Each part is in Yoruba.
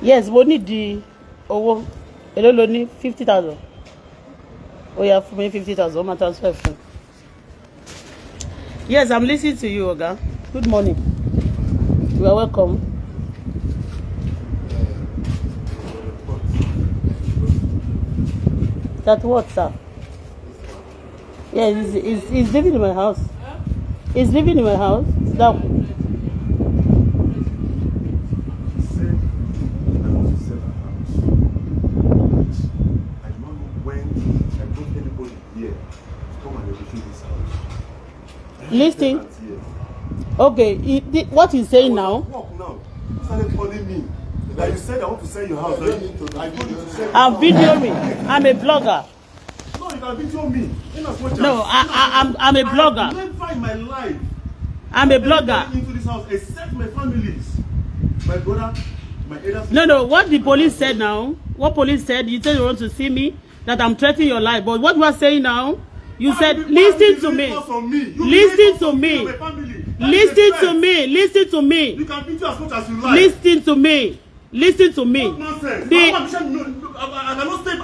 Yes, mo need owó. Èló ló ní? 50,000. Ó yá, fún mi 50,000, ó máa transfer fún. Yes, I'm listening to you, oga. Good morning. You are welcome. That what, sir? Yeah, he's living in my house. He's living in my house. That Said I want to sell her house. I don't know when I brought anybody here to come and negotiate this house. I have Listen. tenants here. Okay, what he's saying I was now. at work now. You started calling me that you said I want to sell your house. You don't need to I told you to sell your I'm house. videoing. I'm a blogger. No, you can video me. In as much as No, I'm a I have blogger. never in my life I'm a brought blogger. anybody into this house except my families. My brother, my elder sister. No, what the police said now, what police said, you said you want to see me, that I'm threatening your life. But what you are saying now, you Why said, you be- why you listen be to doing me. curse on me? You be Listen doing curse to on me. and my family. That is a Listen to threat. me. Listen to me. You can video as much as you like. Listen to me. Listen to me. What nonsense. The- I no, I cannot stay.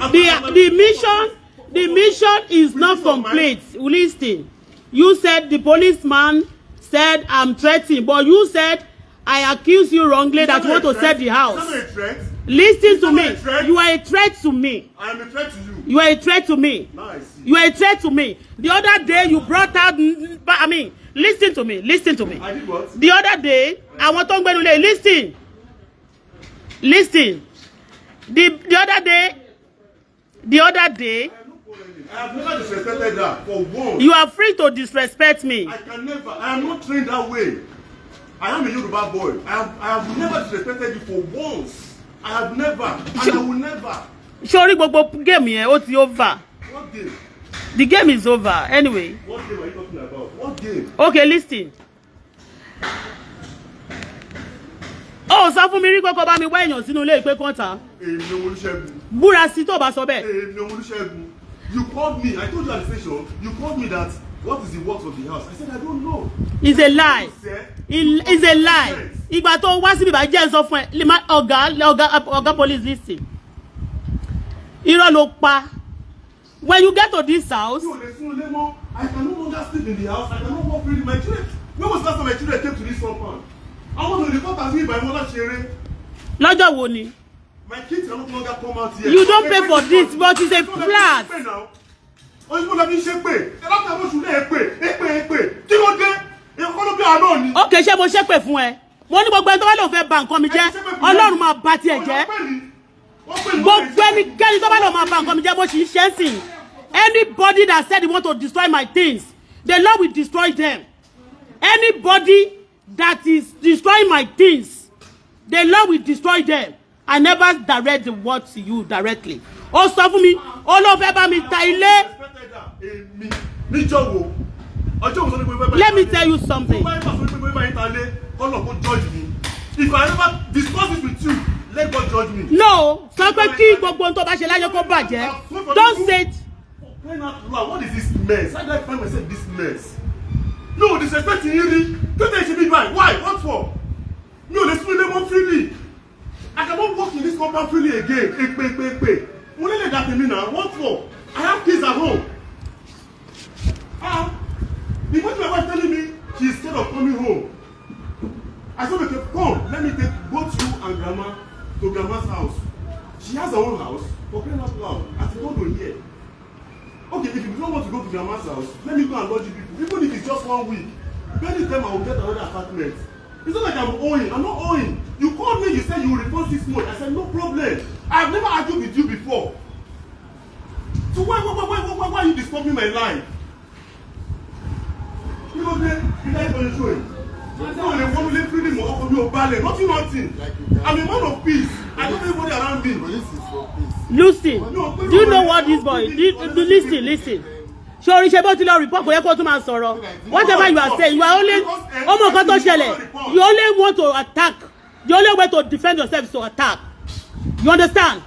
The mission is With not peace of mind. complete. Listen, you said the policeman said I'm threatening, but you said I accuse you wrongly Is that you that want not to a sell threat? the Is that house. not a threat? Listen Is to that me. not a threat? You are a threat to me. I am a threat to you. You are a threat to me. Now I see. You are a threat to me. The other day you brought out, I mean, listen to me. Listen to me. I did what? The other day, àwọn tó ń gbénu lé, listen. Listen. The other day, I am not quarreling. I have never disrespected her for once. you are free to disrespect me. I can never. I am not trained that way. I am a Yoruba boy. I have never disrespected you for once. I have never, and I will never. Sórí gbogbo game yẹn, ó ti over. What game? The game is over anyway. What game are you talking about? What game? Okay, listen. Ó sọ fún mi rí kókó bá mi wá èèyàn sínú ilé ìpé kọ́ńtà. Èmi Olúṣẹ́gun. Búra sí tó bá sọ bẹ́ẹ̀. Èmi Olúṣẹ́gun. You called me. I told you at the station. You called me that what is the worth of the house? I said I don't know. It's a lie. You said It's a lie. Ìgbà tó wá síbi ìbàjẹ́ ń sọ fún ẹ, lè má ọ̀gá police, listen. Irọ́ ló pa. When you get to this house, Mi ò lè sún ilé mọ́. I can no longer sleep in the house. I cannot walk freely. My children. When was the last time my children came to this compound? Àwọn ọmọ olùkọ́ tàbí ìbá ìmọ̀lá ṣeré. Lọ́jọ́ wo ni? My kids can no longer come out here. You don't pay for this, but it's a flat. Oyinbo la fi ń ṣe pé ẹ láti àwọn oṣù náà èpè èpè èpè kí ló dé èkó ló bí àná ni. Ok, ṣé mo ṣépè fún ẹ? Mo ní gbogbo ẹni tó bá lòun fẹ́ ba nǹkan mi jẹ́, Ọlọ́run máa ba tiẹ̀ jẹ́. Gbogbo ẹnikẹ́ni tó bá lòun máa ba nǹkan mi jẹ́, bó ṣì ń ṣe é sìn. Anybody that said he want to destroy my things, the Lord will destroy them. Anybody that is destroying my things, the Lord will destroy them. I never direct the word to you directly. Ó sọ fún mi, ó ló fẹ́ bá mi ta ilé. Èmi níjọ́ wo ọjọ́ wo sọ pé bẹ́ẹ̀ bá Let me tell you something. Tó bá yẹ sọ pé bẹ́ẹ̀ bá yín ta lé kọ́nà kó judge me. If I never discuss it with you, let God judge me. No, sọ pé kí gbogbo ohun tó bá ṣe láyé kó bàjẹ́. Don't say it. For crying out loud, what is this mess? How did I find myself this mess? No, disrespect yín rí. Tó tẹ̀ ṣe bí báyìí. Why? What for? Mi ò lè sún ilé mọ́ freely. I cannot work in this compound freely again. Èpè èpè èpè. Mo ní lè dà tèmi náà. What for? I have kids at home. Ah, imagine my wife telling me she is scared of coming home. I said, "Okay, come, let me take both you and grandma to grandma's house." She has her own house, for crying out loud, at Igodo here. Okay, if you don't want to go to grandma's house, let me go and lodge you people, even if it's just one week. Barely time I will get another apartment. It's not like I'm owing. I'm not owing. You called me, you said you will refund 6 months. I said, "No problem." I have never argued with you before. So why are you disturbing my life? Kí ló dé? Kí ló dé tó ń ṣó yìí? Mi ò lè wọnú ilé freely mọ́, ọkàn mi ò balẹ̀, nothing, nothing. Like you can- I'm a man of peace. I don't have anybody around me. Police is for peace. Lucy, do you know what this boy do? Listen, listen. Sori ṣe bó ti lọ report, kò yẹ kó tún máa sọ̀rọ̀. Whatever you are saying, you are only ọmọ nǹkan tó ṣẹlẹ̀. You only want to attack. The only way to defend yourself is to attack. You understand?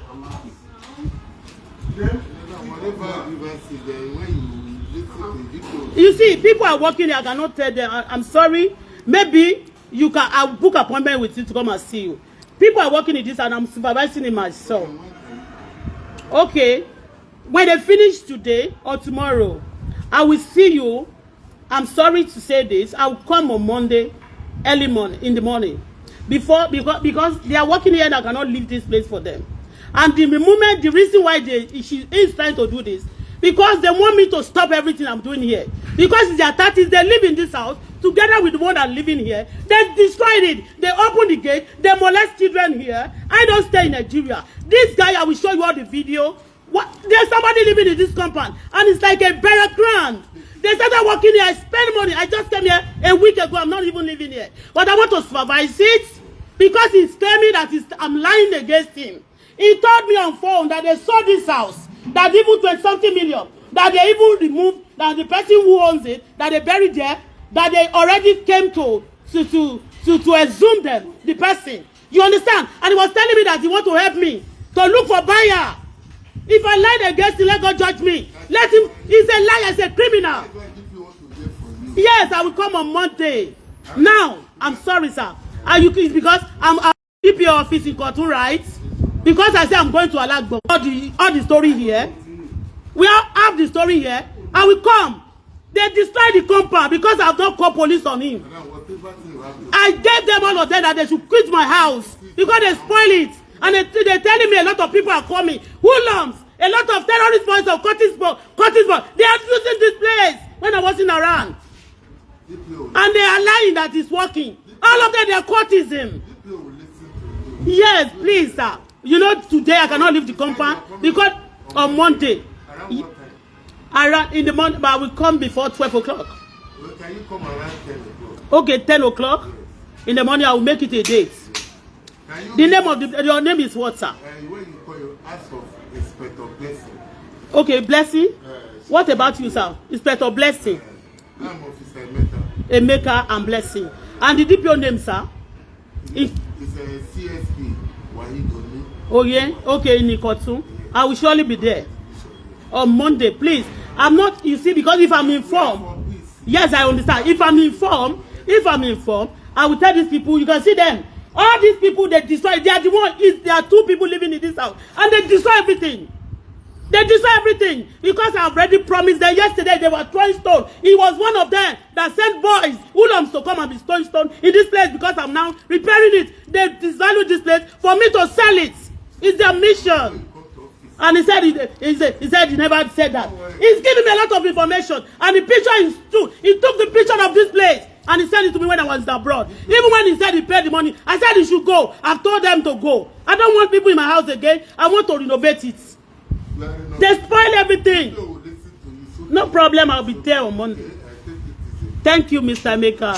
Then, Whatever grievance is there, when you listen to it, You see, people are working here. I cannot tell them. I'm sorry. Maybe you can, I'll book appointment with you to come and see you. People are working in this and I'm supervising it myself. Okay. When they finish today or tomorrow, I will see you. I'm sorry to say this. I will come on Monday, early morning, in the morning. Before, because they are working here and I cannot leave this place for them. And the moment, the reason why she is trying to do this, because they want me to stop everything I'm doing here. Because it's their tactics, they live in this house together with the one that living here. They destroyed it. They open the gate. They molest children here. I don't stay in Nigeria. This guy, I will show you all the video. What? There's somebody living in this compound, and it's like a burial ground. They started working here. I spend money. I just came here a week ago. I'm not even living here. But I want to supervise it because he's claiming that I'm lying against him. He told me on phone that they sold this house, that even 20 something million, that they even removed, that the person who owns it, that they buried there, that they already came to exhume them, the person. You understand? And he was telling me that he want to help me to look for buyer. If I lied against him, let God judge me. Let him, he's a liar, he's a criminal. That's why people want to hear from you. Yes, I will come on Monday. Now, I'm sorry, sir. Are you, it's because I'm at DPO office in Ikotun, right? Because I say I'm going to Alagbo. All the story here. We all have the story here. I will come. They destroy the compound because I've not called police on him. Madam, whatever thing you have to I gave them all of them that they should quit my house because they spoil it. And they telling me a lot of people are coming. Hoodlums, a lot of terrorist boys of Curtis Boy. They are using this place when I wasn't around. DPO, And they are lying that it's working. All of them, they are cultism. DPO will listen to you. Yes, please, sir. You know, today I cannot leave the compound because on Monday, Around what time? Around in the morning, but I will come before 12 o'clock. Well, can you come around 10 o'clock? Okay, 10 o'clock in the morning, I will make it a date. Can you The name of the, your name is what, sir? When you call, you ask of Inspector Blessing. Okay, Blessing. What about you, sir? Inspector Blessing. I'm Officer Emeka. Emeka and Blessing. And the DPO name, sir? It's a CSP Waheed Oni. Oh yeah, okay, in Ikotun. I will surely be there on Monday, please. I'm not, you see, because if I'm informed, For peace. Yes, I understand. If I'm informed, I will tell these people. You can see them. All these people, they destroy. They are the one. Is there are two people living in this house, and they destroy everything. They destroy everything because I've already promised them. Yesterday they were throwing stone. He was one of them that sent boys, hoodlums, to come and be throwing stone in this place because I'm now repairing it. They disvalue this place for me to sell it. It's their mission. Come to office. And he said he never said that. He's giving me a lot of information, and the picture is true. He took the picture of this place and he sent it to me when I was abroad. Even when he said he paid the money, I said he should go. I've told them to go. I don't want people in my house again. I want to renovate it. You are in They spoil everything. DPO will listen to you. So No problem. I'll be there on Monday. I take it easy. Thank you, Mr. Maker.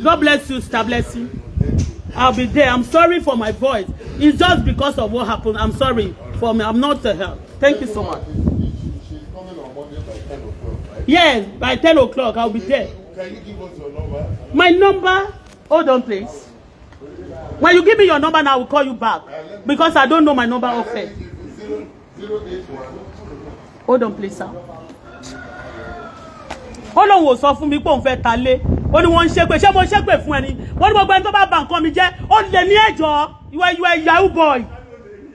God bless you, Star Blessing. Thank you. I'll be there. I'm sorry for my voice. It's just because of what happened. I'm sorry for me. I'm not a help. Thank you so much. She's coming on Monday by 10 o'clock, right? Yes, by 10 o'clock, I'll be there. Can you give us your number? My number, hold on, please. When you give me your number now, I will call you back because I don't know my number Let off me head. give you 0081. Hold on, please, sir. Ó lóun ò sọ fún mi pé òun fẹ́ ta lé. Ó ní wọ́n ń ṣépè. Ṣé mo ṣépè fún ẹni? Wọ́n ní gbogbo ẹni tó bá ba nǹkan mi jẹ́, ó lè ní ẹ̀jọ́. You are a yahoo boy.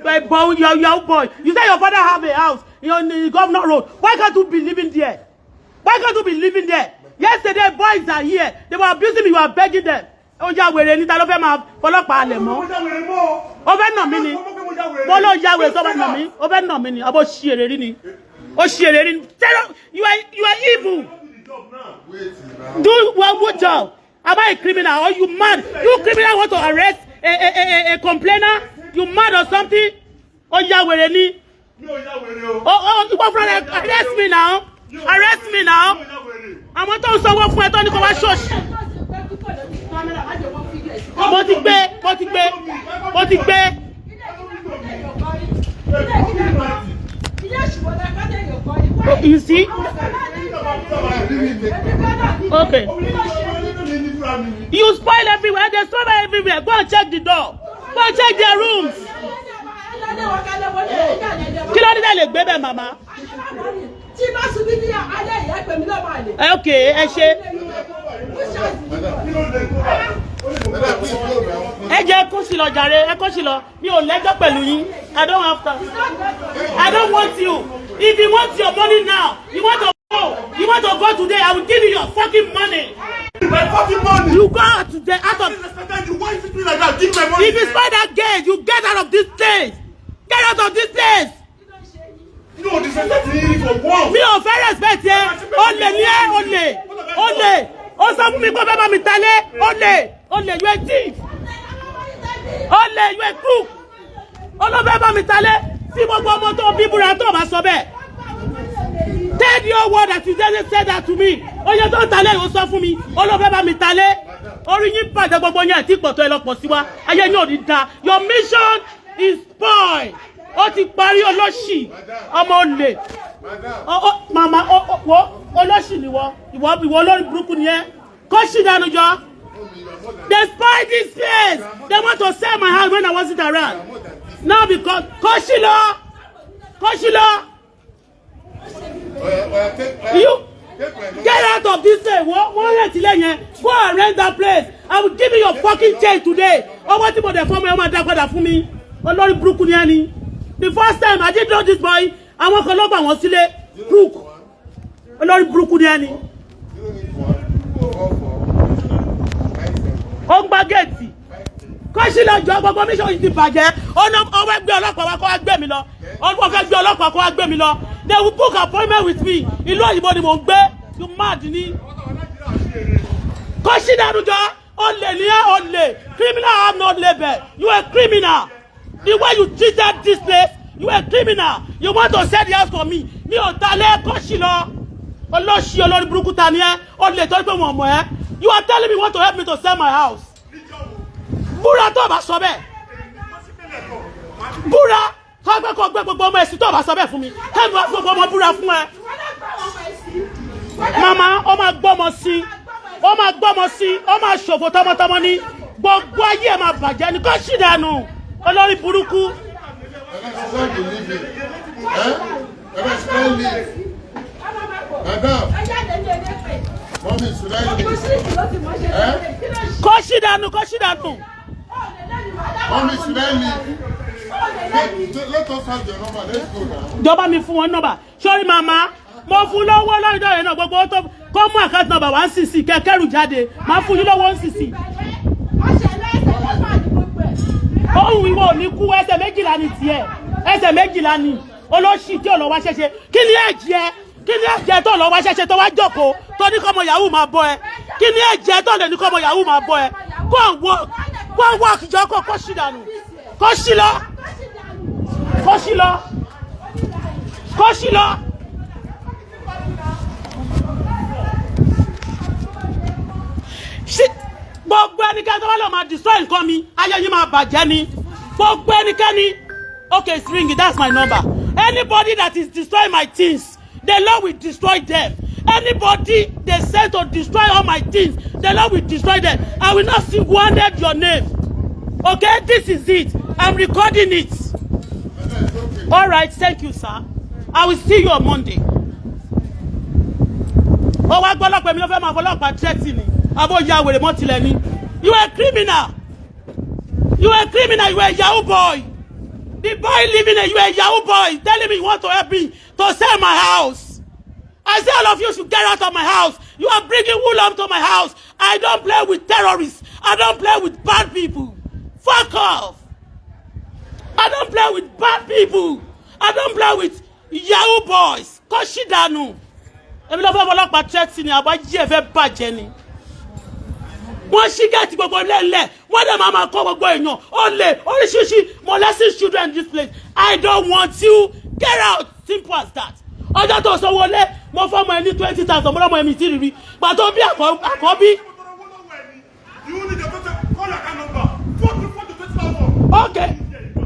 You are a boy, you are a yahoo boy. You say your father have a house in the Governor Road. Why can't you be living there? Why can't you be living there? Yesterday, boys are here. They were abusing me. You are begging them. Ó ya wèrè ní ta ló fẹ́ máa fọlọ́pàá alẹ̀ mọ́. Mo já wèrè mọ́. Ó fẹ́ nà mí ni. Mo ló ya wèrè tó bá nà mí. Ó fẹ́ nà mí ni. Àbó ṣí èrè rí ni. Ó ṣí èrè rí ni. You are evil. Wait now. Do well, good job. Am I a criminal or you mad? You criminal want to arrest a complainer? You mad or something? Ó ya wèrè ni. Mi ò ya wèrè o. Oh, ìwọ fúnra rẹ̀, arrest me now. Arrest me now. Mi ò ya wèrè. Àwọn tó ń sanwó fún ẹ tó ní kó wá ṣọ́ọ̀ṣì. Mo ti gbé, mo ti gbé, mo ti gbé. Oh, you see? Okay. You spoil everywhere. They spoil everywhere. Go and check the door. Go and check their rooms. Kí ló dé tẹ́ lè gbé bẹ́ẹ̀, màmá? Tí bá ṣubú ní alẹ́ ìyá pèmí lọ́mọ àlè. Ẹ ok, ẹ ṣe. Madam, please go now. Ẹ jẹ́ kó sí lọ jàre, ẹ kó sí lọ. Mi ò lẹ́jọ́ pẹ̀lú yín. I don't have time. I don't want you. If you want your money now, you want to go. You want to go today, I will give you your fucking money. My fucking money. You go out today, out I of respected you. Why you treat me like that? Give me my money. If you spoil that gate, you get out of this place. Get out of this place. No, disrespect me for once. Mi ò fẹ́ respect yẹ. Olè ni ẹ́, olè. Olè. Ó sọ fún mi pé ó fẹ́ bá mi talé. Olè. Olè, you a thief. Olè, you a crook. Ó ló fẹ́ bá mi talé. Tí gbogbo ọmọ tó bí búra tó bá sọ bẹ́ẹ̀. Tell the whole world that you just said that to me. Oye tó ń talé ó sọ fún mi. Ó ló fẹ́ bá mi talé. Orí yín bàjẹ́, gbogbo yẹn àti ìpọ̀tọ́ ẹ lọ pọ̀ sí wa. Ayé yín ò ní da. Your mission is spoiled. Ó ti parí, olóṣì. Ọmọ olè. Madam, Ọ ọ màmá ọ ọ wo, olóṣì ni wọ. Ìwọ olórí burúkú ni ẹ. Kó ṣì dànù jọ. mommy, you are more than They spoil this place. They want to sell my house when I wasn't around. more than this. Now because kó ṣì lọ. Kó ṣì lọ. Oya, oya, take, oya, You take my number. get out of this place. Wọ́n wọ́n rẹ̀ tilẹ̀ yẹn. Go and rent that place. I will give you your fucking change today. Owó tí mo dẹ̀ fọ́ mi, ẹ máa dá padà fún mi. Olórí burúkú ni ẹ ni. The first time I didn't know this boy, àwọn kan ló gbà wọ́n sílé. Crook. Olórí burúkú ni ẹ ni. 0814497 Ó ń gba géètì. Kọ́sí lọ jọ, gbogbo mission yìí ti bàjẹ́. Ó fẹ́ gbé ọlọ́pàá wá kó wá gbé mi lọ. Ó fẹ́ gbé ọlọ́pàá kó wá gbé mi lọ. They will book appointment with me. Ìlú òyìnbó ni mò ń gbé. You mad ni. Kọ́sí dànù jọ. Olè ní ẹ́, olè. Criminal have no label. You a criminal. The way you treated this place, you a criminal. You want to sell the house for me. Mi ò ta lẹ́, kọ́sí lọ. Olóṣì, olórí burúkú ta ni ẹ́. Olè tó ń pè wọ́n mọ̀ ẹ́. You are telling me you want to help me to sell my house. Búra tó o bá sọ bẹ́ẹ̀. Búra kọ́ gbé kó gbé gbogbo ọmọ ẹ̀sìn tó o bá sọ bẹ́ẹ̀ fún mi. Kẹ́mi wá fún gbogbo ọmọ búra fún ẹ. Màmá, ó máa gbọ́mọ sí, ó máa gbọ́mọ sí, ó máa ṣòfò tọmọtọmọ ní gbogbo ayé ẹ̀ máa bàjẹ́ ní kó ṣì dànù, olórí burúkú. Madam, should I be leaving? Eh? Madam, should I leave? Madam, mommy, should I leave? Kó ṣì dànù, kó ṣì dànù. Mommy, should I leave? Let us have your number. Let's go now. Jọba mi fún wọn nọ́mbà sórí màmá. Mo fún lọ́wọ́ lọ́dọ̀ yẹn náà, gbogbo owó tó kó mú account number wá ń sìsì kẹkẹrù jáde, máa fún yín lọ́wọ́ ń sìsì. Ohun ìwọ ò ní kú. Ẹsẹ̀ 12 ní tiẹ̀, ẹsẹ̀ 12 ní olóṣì tí ò lọ wá ṣẹṣẹ. Kí ni ẹ̀jẹ̀? Kí ni ẹ̀jẹ̀ tó lọ wá ṣẹṣẹ tó wá jókòó tó ní kọ́mọ yahoo máa bọ́ ẹ? Kí ni ẹ̀jẹ̀ tó lè ní kọ́mọ yahoo máa bọ́ ẹ? Go and work, go and work jọ. Kó ṣì dànù, kó ṣì lọ, kó ṣì lọ, kó ṣì lọ. Gbogbo ẹnikẹ́ni tó bá lọ máa destroy nǹkan mi, ayé yín máa bàjẹ́ ni, gbogbo ẹnikẹ́ni. Okay, it's ringing. That's my number. Anybody that is destroying my things, the Lord will destroy them. Anybody they send to destroy all my things, the Lord will destroy them. I will not single-handed your name. Okay, this is it. I'm recording it. Madam, it's okay. All right, thank you, sir. I will see you on Monday. Ó wá gbọ́ ọlọ́pàá, èmi ló fẹ́ máa fọlọ́pàá threaten ni. Àbó ya wèrè mọ́ tilẹ̀ ni. You a criminal. You a criminal. You a yahoo boy. The boy living there, you a yahoo boy, telling me you want to help me to sell my house. I say all of you should get out of my house. You are bringing hoodlum to my house. I don't play with terrorists. I don't play with bad people. Fuck off. I don't play with bad people. I don't play with yahoo boys. Kó ṣì dànù. Èmi ló fẹ́ fọlọ́pàá threaten ni, àbájí ẹ̀ fẹ́ bàjẹ́ ni. Wọ́n ṣí géètì gbogbo lẹ́lẹ̀, wọ́n dẹ̀ máa máa kọ́ gbogbo èèyàn. Ó lè oríṣiríṣi molesting children in this place. I don't want you. Get out. Simple as that. Ọjọ́ tó sanwó lé, mo fọ́mọ ẹ ní 20,000, mo lọ́mọ ẹ̀mí tí rírí. Gbàtọ́ bí àkọ́bí. You need to call your account number. 40 to 20,000. Okay,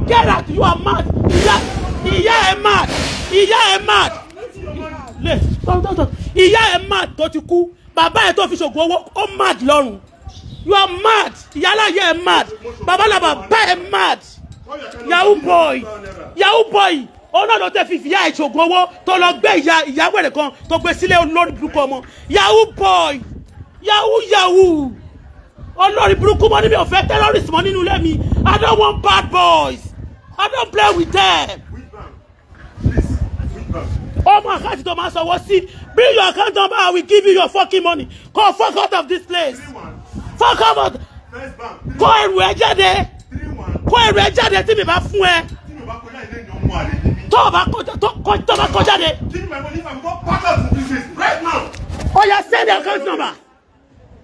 get out. You are mad. Ìyá ẹ mad. Ìyá ẹ mad. Lè tọ́ tọ́ tọ́. Ìyá ẹ mad tó ti kú. Bàbá ẹ tó fi ṣògùn owó ó mad lọ́rùn. You are mad. Ìyálà yẹ ẹ mad. Bàbá la bàbá ẹ mad. Yahoo boy. Yahoo boy. Ó náà ló tẹ́ fi ìyá ẹ̀ ṣògùn owó tó lọ gbé ìyá ìyá wẹ̀rẹ̀ kan tó gbé sílé, olórí burúkú ọmọ. Yahoo boy. Yahoo yahoo. Olórí burúkú mọ́ ní mi ò fẹ́ terrorist mọ́ nínú ilé mi. I don't want bad boys. I don't play with them. Which bank? Please, which bank? Ọmọ account tó máa sanwó sí, bring your account number, I will give you your fucking money. Go fuck out of this place. 31. Fuck out. First bank. Kó ẹrù ẹ jáde. 31. Kó ẹrù ẹ jáde tí mi bá fún ẹ. Tí mi ò bá kọjá ilé ìjọ mú àlè ní mi. Tó o bá kọjá, tó o bá kọjá de. Give me my money if I go pack out from this place right now. Ó yá, send your account number.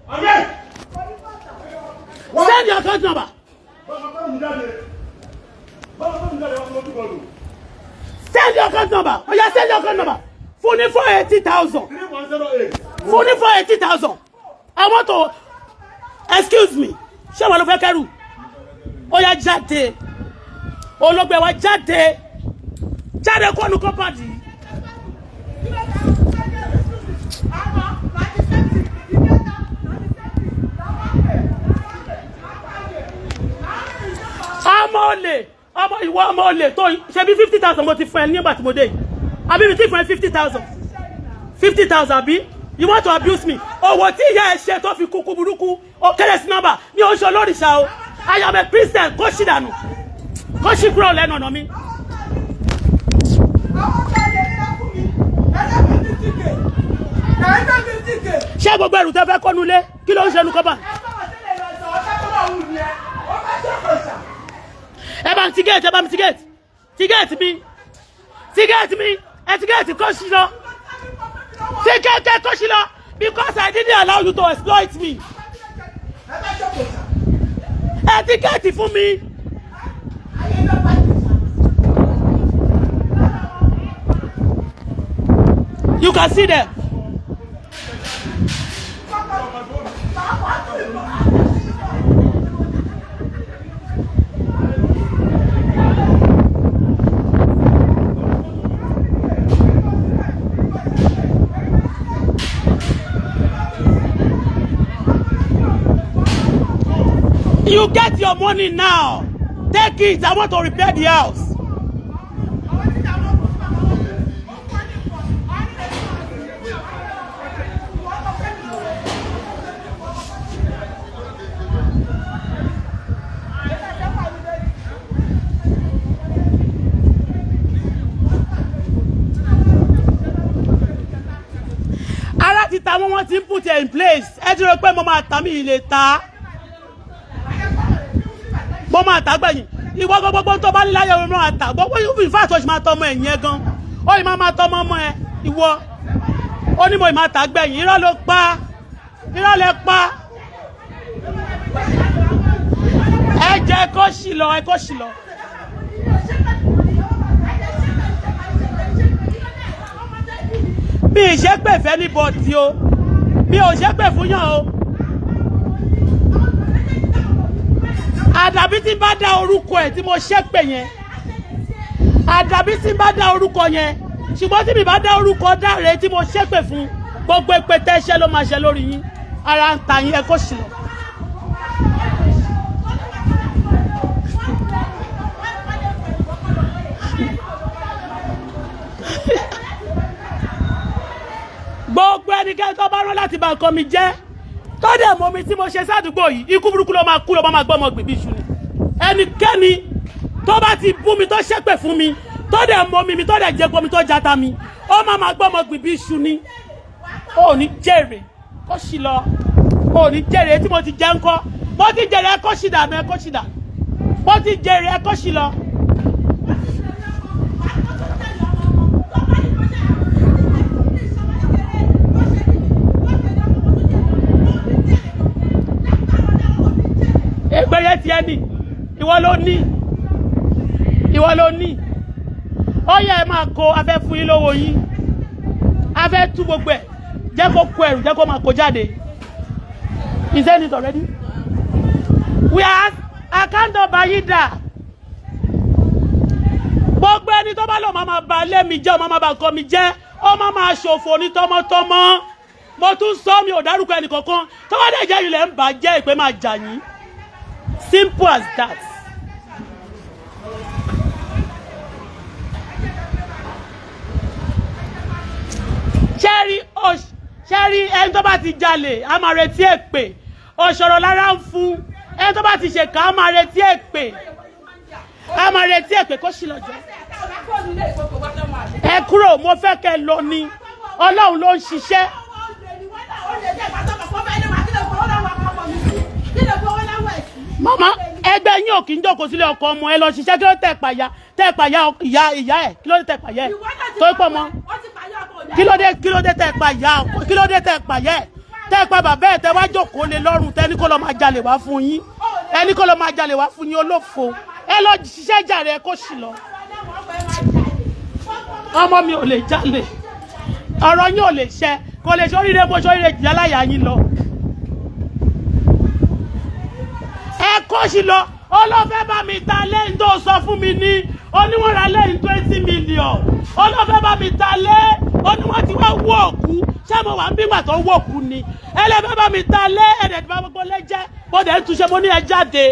Amen. Send your account number. Báwo bá mi jáde? Báwo bá mi jáde? Wọ́n lójú bọ́ọ̀lù. Send your account number. Ó yá, send your account number. Fún ní 480,000. 3108. Fún ní 480,000. I want to, excuse me, ṣé wọn ló fẹ́ kẹ́rù? Ó yá, jáde. Olóògbé wa, jáde, jáde kó nu compound yìí. Ọmọ olè, ọmọ ìwọ, ọmọ olè tó ṣe bí 50,000 mo ti fún ẹ nígbà tí mo dé yìí, àbí mi ti fún ẹ 50,000, 50,000, àbí you want to abuse me? Owó tí ìyá ẹ ṣe tó fi kúkú burúkú ó kéré sí nọ́mbà mi. Ò ń ṣe olórìṣà o. I am a Christian. Kó ṣì dànù, kó ṣì kúrò lẹ́nu ọ̀nà mi. Àwọn ọ̀gá ilé fún mi ẹlẹ́fẹ̀ẹ́ 50K, ẹlẹ́fẹ̀ẹ́ 50K. Ṣé gbogbo ẹrù tẹ́ fẹ́ kọ́nu lé, kí ló ń ṣe nu kọ́bà? Ẹ bá wọn tẹ́lẹ̀ lọ sọ ọ́ tó bá wù ní ẹ ó fẹ́ ṣàkóso. Ẹ bá ń ti gate, ẹ bá mi ti gate, ti gate mi, ti gate mi, ẹ ti gate, kó ṣì lọ, ti gate, kó ṣì lọ, because I didn't allow you to exploit me. Ẹ fẹ́ ṣàkóso. Ẹ ti gate fún mi. Ayé ló bá ti sà. You can see them. You get your money now. Take it. I want to repair the house. Àwọn tí àwọn kò fún àwọn ó kọ́ ní pọ̀ àwọn ilé tí wọ́n ti fi wọ́n lọ fẹ́ mi lọ́wọ́. Ara ti ta wọ́n, wọ́n ti ń put it in place. Ẹ ti rò pé mo máa tà mí ilé ta. Mo máa tà gbẹ̀yìn. Ìwọ gbogbo tó bá ní láyé o máa tà. Gbogbo in fact, o sì máa tọmọ ẹ̀yìn ẹ gan. Ó yìí máa máa tọmọ ọmọ ẹ. Ìwọ. Ó ní mo ì máa tà gbẹ̀yìn. Irọ́ ló pa. Irọ́ lẹ pa. Ẹ jẹ́ kó ṣì lọ, ẹ kó ṣì lọ. Mi ì ṣépè fẹ́ anybody o. Mi ò ṣépè fún yàn o. Àdàbí tí n bá dá orúkọ ẹ̀ tí mo ṣépè yẹn, àdàbí tí n bá dá orúkọ yẹn, ṣùgbọ́n tí mi bá dá orúkọ dáre tí mo ṣépè fún, gbogbo èpè tẹ́ ṣẹ́ ló máa ṣe lórí yín. Ara ń ta yín, ẹ kó sì lọ. Gbogbo ẹnikẹ́ni tó bá rán láti bà nǹkan mi jẹ́, tó dẹ̀ mọ́ mi tí mo ṣe sádùúgbò yìí, ikú burúkú ló máa kú, ló máa gbọ́ ọmọ gbìbí iṣu ni. Ẹnikẹ́ni tó bá ti bú mi, tó ṣépè fún mi, tó dẹ̀ mọ́ mi mi, tó dẹ̀ jẹ́ mi, tó jata mi, ó máa gbọ́ ọmọ gbìbí iṣu ni. Ó ní jèrè, kó sì lọ. Ó ní jèrè tí mo ti jẹ́ ńkọ́. Mo ti jèrè, ẹ kó sì dànù, ẹ kó sì dànù. Mo ti jèrè, ẹ kó sì lọ. Ègbèrè tiẹ̀ ni ìwọ ló ní, ìwọ ló ní. Ó yẹ ẹ máa kó afẹ́ fún yín lówó yín, afẹ́ tú gbogbo ẹ̀. Jẹ́ kó kó ẹrù, jẹ́ kó máa kó jáde. Is that it already? We are account number yìí dà. Gbogbo ẹni tó bá lọ máa ba ilé mi jẹ́, ó máa ba nǹkan mi jẹ́, ó máa ṣòfò ní tọmọtọmọ. Mo tún sọ, mi ò dárúkọ ẹnì kankan. Tó bá dẹ̀ jẹ́ ilẹ̀ ń bà jẹ́, ìpè máa jà yín. Simple as that. Ṣẹ́rí, ẹni tó bá ti jalè a máa retí èpè. Ọ̀ṣọ̀rọ̀ lára ń fún ẹni tó bá ti ṣe ká máa retí èpè, á máa retí èpè kó sì lọ́jọ́. Ẹ kúrò, mo fẹ́ kẹ́ lọ ni. Ọlọ́run ló ń ṣiṣẹ́. Màmá, ẹgbẹ́ yín ò kì í jókòó sílé ọkọ ọmọ. Ẹ lọ ṣiṣẹ́. Kí ló tẹ̀ pàyà, tẹ̀ pàyà ìyá ìyá ẹ̀? Kí ló dé tẹ̀ pàyà ẹ̀ tó pọ̀ mọ́? Kí ló dé? Kí ló dé tẹ̀ pàyà? Kí ló dé tẹ̀ pàyà ẹ̀, tẹ̀ pa bàbá ẹ̀, tẹ̀ wá jókòó lé lọ́rùn, tẹ̀ ní kó lọ máa jalè wá fún yín? Ẹni kó lọ máa jalè wá fún yín, olófo. Ẹ lọ ṣiṣẹ́ jàre, ẹ kó sì lọ. Ọmọ mi ò lè jalè. Ọ̀rọ̀ yín ò lè ṣẹ, kò lè ṣoríire bó ṣoríire jìyà láyà yín lọ. Ẹ kó sí lọ. Olófẹ́ bá mi ta lẹ́yìn tó sọ fún mi ní oníwọ̀n ra lẹ́yìn 20 million. Olófẹ́ bá mi ta lé, oníwọ̀n ti wá wó òkú. Ṣé mo wà ń bígbà tó wó òkú ni? Ẹlẹ́fẹ́ bá mi ta lé, ẹ̀dẹ̀ tí bá gbogbo lé jẹ́. Mo dẹ̀ ń túnṣe, mo ní ẹ jáde,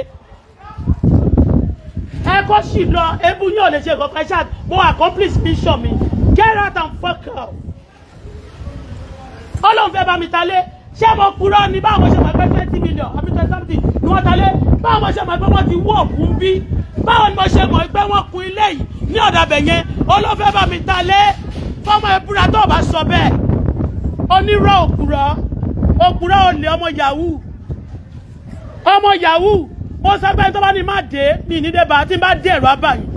ẹ kó sì lọ. Ebú yín ò lè ṣe nǹkan kan ṣáà. Mo accomplish mission mi. Get out and fuck off. Ọlọ́run fẹ́ bá mi ta lé. Ṣé mo purọ́ ni? Báwo ṣe mọ̀ pé 20 million àbí twenty something ni wọ́n ta lé? Báwo mo ṣe mọ̀ pé wọ́n ti wú òkú ń bí? Báwo ni mo ṣe mọ̀ pé wọ́n kun ilé yìí ní ọ̀dà bẹ̀ yẹn? Olófẹ́ bá mi ta lé fọmọ ìbúra tó o bá sọ bẹ́ẹ̀. Onírọ́, òpùrọ́, òpùrọ́, olè, ọmọ yahoo, ọmọ yahoo. Mo sọ pé tó bá ní má dé mi ní débà, tí n bá dé, ẹ̀rọ abàyìn.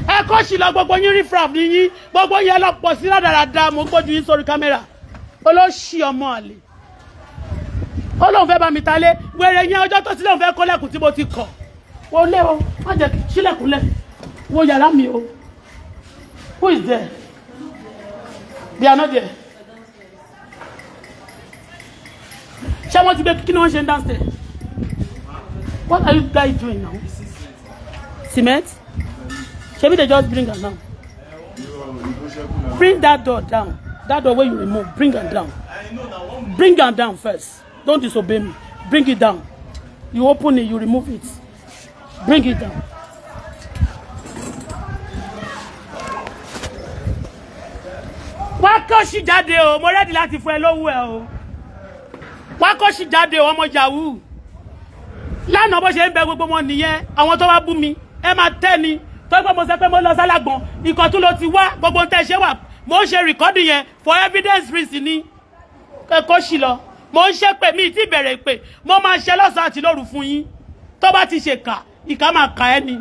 Ẹ kọ́ sí lọ. Gbogbo yín rí fraf ní yín, gbogbo yín ẹ lọ pọ̀ sí rádaràda. Mo ń gbójú yín sórí kámẹ́rà. Olóṣì, ọmọ àlè. Ó lóun fẹ́ bá mi ta lé. Wèrè yẹn, ọjọ́ tó ti lóun fẹ́ kọ́lẹ̀kùn tí mo ti kọ̀ wọ́n lé o. Má jẹ́ sílẹ̀kùnlẹ̀ wo yàrá mi o. Who is there? They are not there. Ṣé wọ́n ti gbé? Kí ni wọ́n ṣe ń downstairs? What are you guys doing now? Cement? Ṣebí they just bring am down. Bring that door down. That door wey you remove, bring am down. Bring am down first. Don't disobey me. Bring it down. You open it, you remove it. Bring it down. Wá kó sì jáde o. Mo ready láti fún ẹ lówó ẹ o. Wá kó sì jáde o, ọmọ yahoo. Lánàá, bó ṣe ń bẹ gbogbo wọn nìyẹn. Àwọn tó wá bú mi, ẹ máa tẹ́ ni tó gbọ́. Mo sọ pé mo lọ sálágbọ̀n ìkọ̀tún ló ti wá. Gbogbo tẹ́ ṣe wà, mo ń ṣe record yẹn for evidence reason ni. Kó sì lọ. Mo ń ṣe pé mi ti bẹ̀rẹ̀ pé mo máa ṣe lọ́sàn-án àti lóru fún yín. Tó bá ti ṣe kà, ìkà máa kà ẹ́ ni.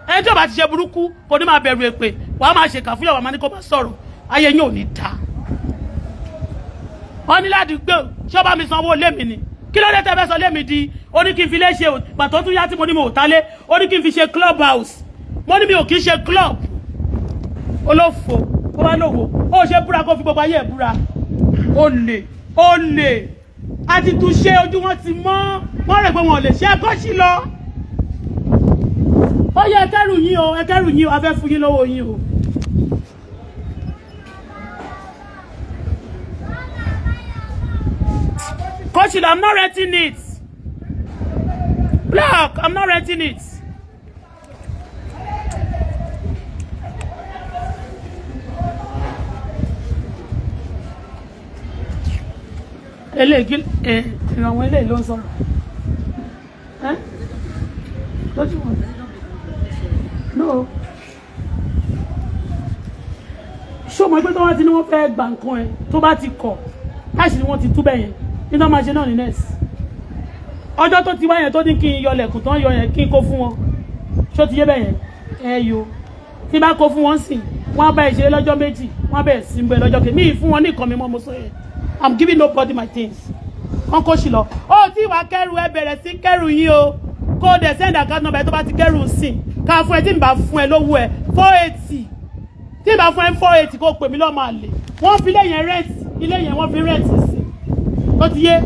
Ẹni tó bá ti ṣe burúkú kò ní máa bẹ̀rù èpè. Wàá máa ṣèkà fún yàrá, máa ní kó máa sọ̀rọ̀. Ayé yín ò ní ta. Wọ́n ní ládùúgbò, ṣé ó bá mi sanwó lé mi ni? Kí ló dé tẹ́ fẹ́ sọ lé mi di? Ó ní kí n fi lé ṣe. Pàtó tún yá tí mo ní mo ò ta lé, ó ní kí n fi ṣe club house. Mo ní mi ò kí ń ṣe club. Olófo, ó bá lòwò, ó ṣe búra, kó fi gbogbo ayé ẹ̀ búra. Olè, olè. Àti túnṣe ojú wọn ti mọ́. Wọ́n rẹ̀ pé wọn ò lè ṣe. Ẹ̀kọ́ sí lọ. Ó yẹ ẹkẹrù yín o, ẹkẹrù yín o. A fẹ́ fún yín lówó yín o. Coach, I'm not renting it. Block, I'm not renting it. Eléyìí ẹ, ìrànwọ́ eléyìí ló ń sọ̀rọ̀ ẹ́ lójú wọn. No, ṣé o mọ̀ pé tó bá ti ní wọ́n fẹ́ gba nǹkan ẹ, tó bá ti kọ̀ láti ní wọ́n ti tú bẹ́yẹn nígbà máa ṣe náà ní nurse. Ọjọ́ tó ti wá yẹn, tó ní kí n yọlẹ̀kùn tó ń yọ yẹn, kí n kó fún wọn. Ṣó ti yé bẹ́yẹn? Ẹ yo, tí bá kó fún wọn sìn, wọ́n á bá ẹ ṣeré lọ́jọ́ 2, wọ́n á bẹ̀rẹ̀ sí ń bẹ lọ́jọ́ kejì. Mí fún wọn ní nǹkan mi mọ́. Mo sọ yẹn, I'm giving nobody my things. Wọ́n kó sí lọ. Ó tí wàá kẹ́rù, ẹ bẹ̀rẹ̀ sí kẹ́rù yín o. Kó o dẹ̀ send account number tó bá ti kẹ́rù sìn ká fún ẹ. Tí n bá fún ẹ lówó ẹ 480, tí n bá fún ẹ 480, kó o pè mí lọ́mọ àlè. Wọ́n fi ilé yẹn rent. Ilé yẹn, wọ́n fi rent sí. Ó ti yé?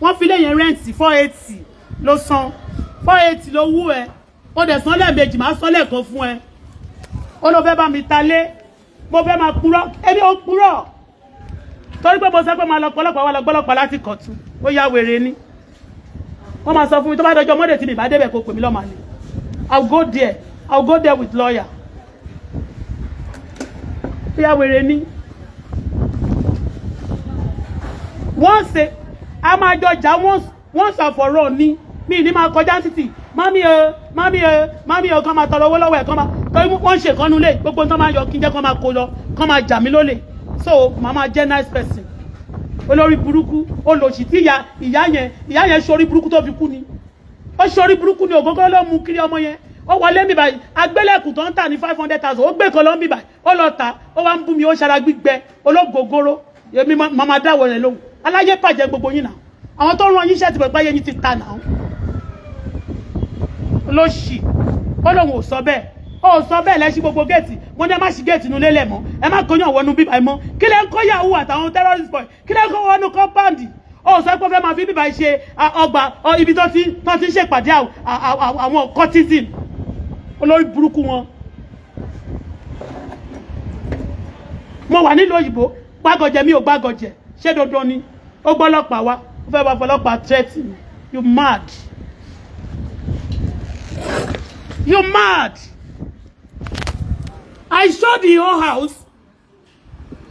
Wọ́n fi ilé yẹn rent. 480 ló san, 480 ló wú ẹ. Ó dẹ̀ san lẹ́ẹ̀mejì, máa san lẹ́ẹ̀kan fún ẹ. Ó ló fẹ́ bá mi ta lé. Mo fẹ́ máa purọ́? Ẹni ó purọ́ torí pé mo sọ pé máa lọ pọlọpàá wà lọ gbọlọpàá láti kọ̀tún. Ó yá wèrè ni. Wọ́n máa sọ fún mi, tó bá dọjọ́ mọ́dẹ̀ tí mi bá débẹ̀, kó pè mí lọ́mọ àlè. I will go there, I will go there with lawyer. Ó yá wèrè ni. Once a máa jọ jà once, once and for all ni. Mi ní máa kọjá títì, "Mummy o, mummy o, mummy o," kán máa tọrọ owó lọ́wọ́ ẹ̀, kán máa torí wọ́n ń ṣe ìkànnú lé gbogbo tó máa yọ kí n jẹ́ kán máa kó lọ, kán máa jà mí lólè. So màá máa jẹ́ nice person. Olórí burúkú, olòṣì tí ìyá yẹn ṣorí burúkú tó fi kú ni. Ó ṣorí burúkú ni. Ògógó ló mú kiri. Ọmọ yẹn, ó wọlé mi báyìí, agbélẹ̀kùn tó ń tà ní 500,000, ó gbé kan lọ mi báyìí, ó lọ tà. Ó wá ń bú mi, ó ṣara gbígbẹ ológogoro. Èmi máa dáwọ̀ yẹn lóhùn. Aláyé bàjẹ́ gbogbo yín náà. Àwọn tó ń rán yín iṣẹ́ ti pẹ̀pẹ́ yẹn ti ta náà. Olóṣì, ó lóun ò sọ bẹ́ẹ̀, ó sọ bẹ́ẹ̀. Lẹ́sí gbogbo géètì. Wọ́n ní ẹ má ṣí géètì inú lélẹ̀ mọ́, ẹ má kóyàn wọnú bíbá ẹ mọ́. Kí lẹ́ ń kó yahoo àtàwọn terrorist boy? Kí lẹ́ ń kó wọnú compound? Ó sọ pé ó fẹ́ máa fi bíbá ṣe ọgbà ibi tó ti ń ṣèpàdé àwọn cultism, olórí burúkú wọn. Mo wà nílùú òyìnbó, gbàgọ̀jẹ̀ mi ò gbàgọ̀jẹ̀. Ṣé dandan ni? Ó gbọ́ ọlọ́pàá wá, ó fẹ́ wá fọlọ́pàá threat me. You mad, you mad. I saw the whole house.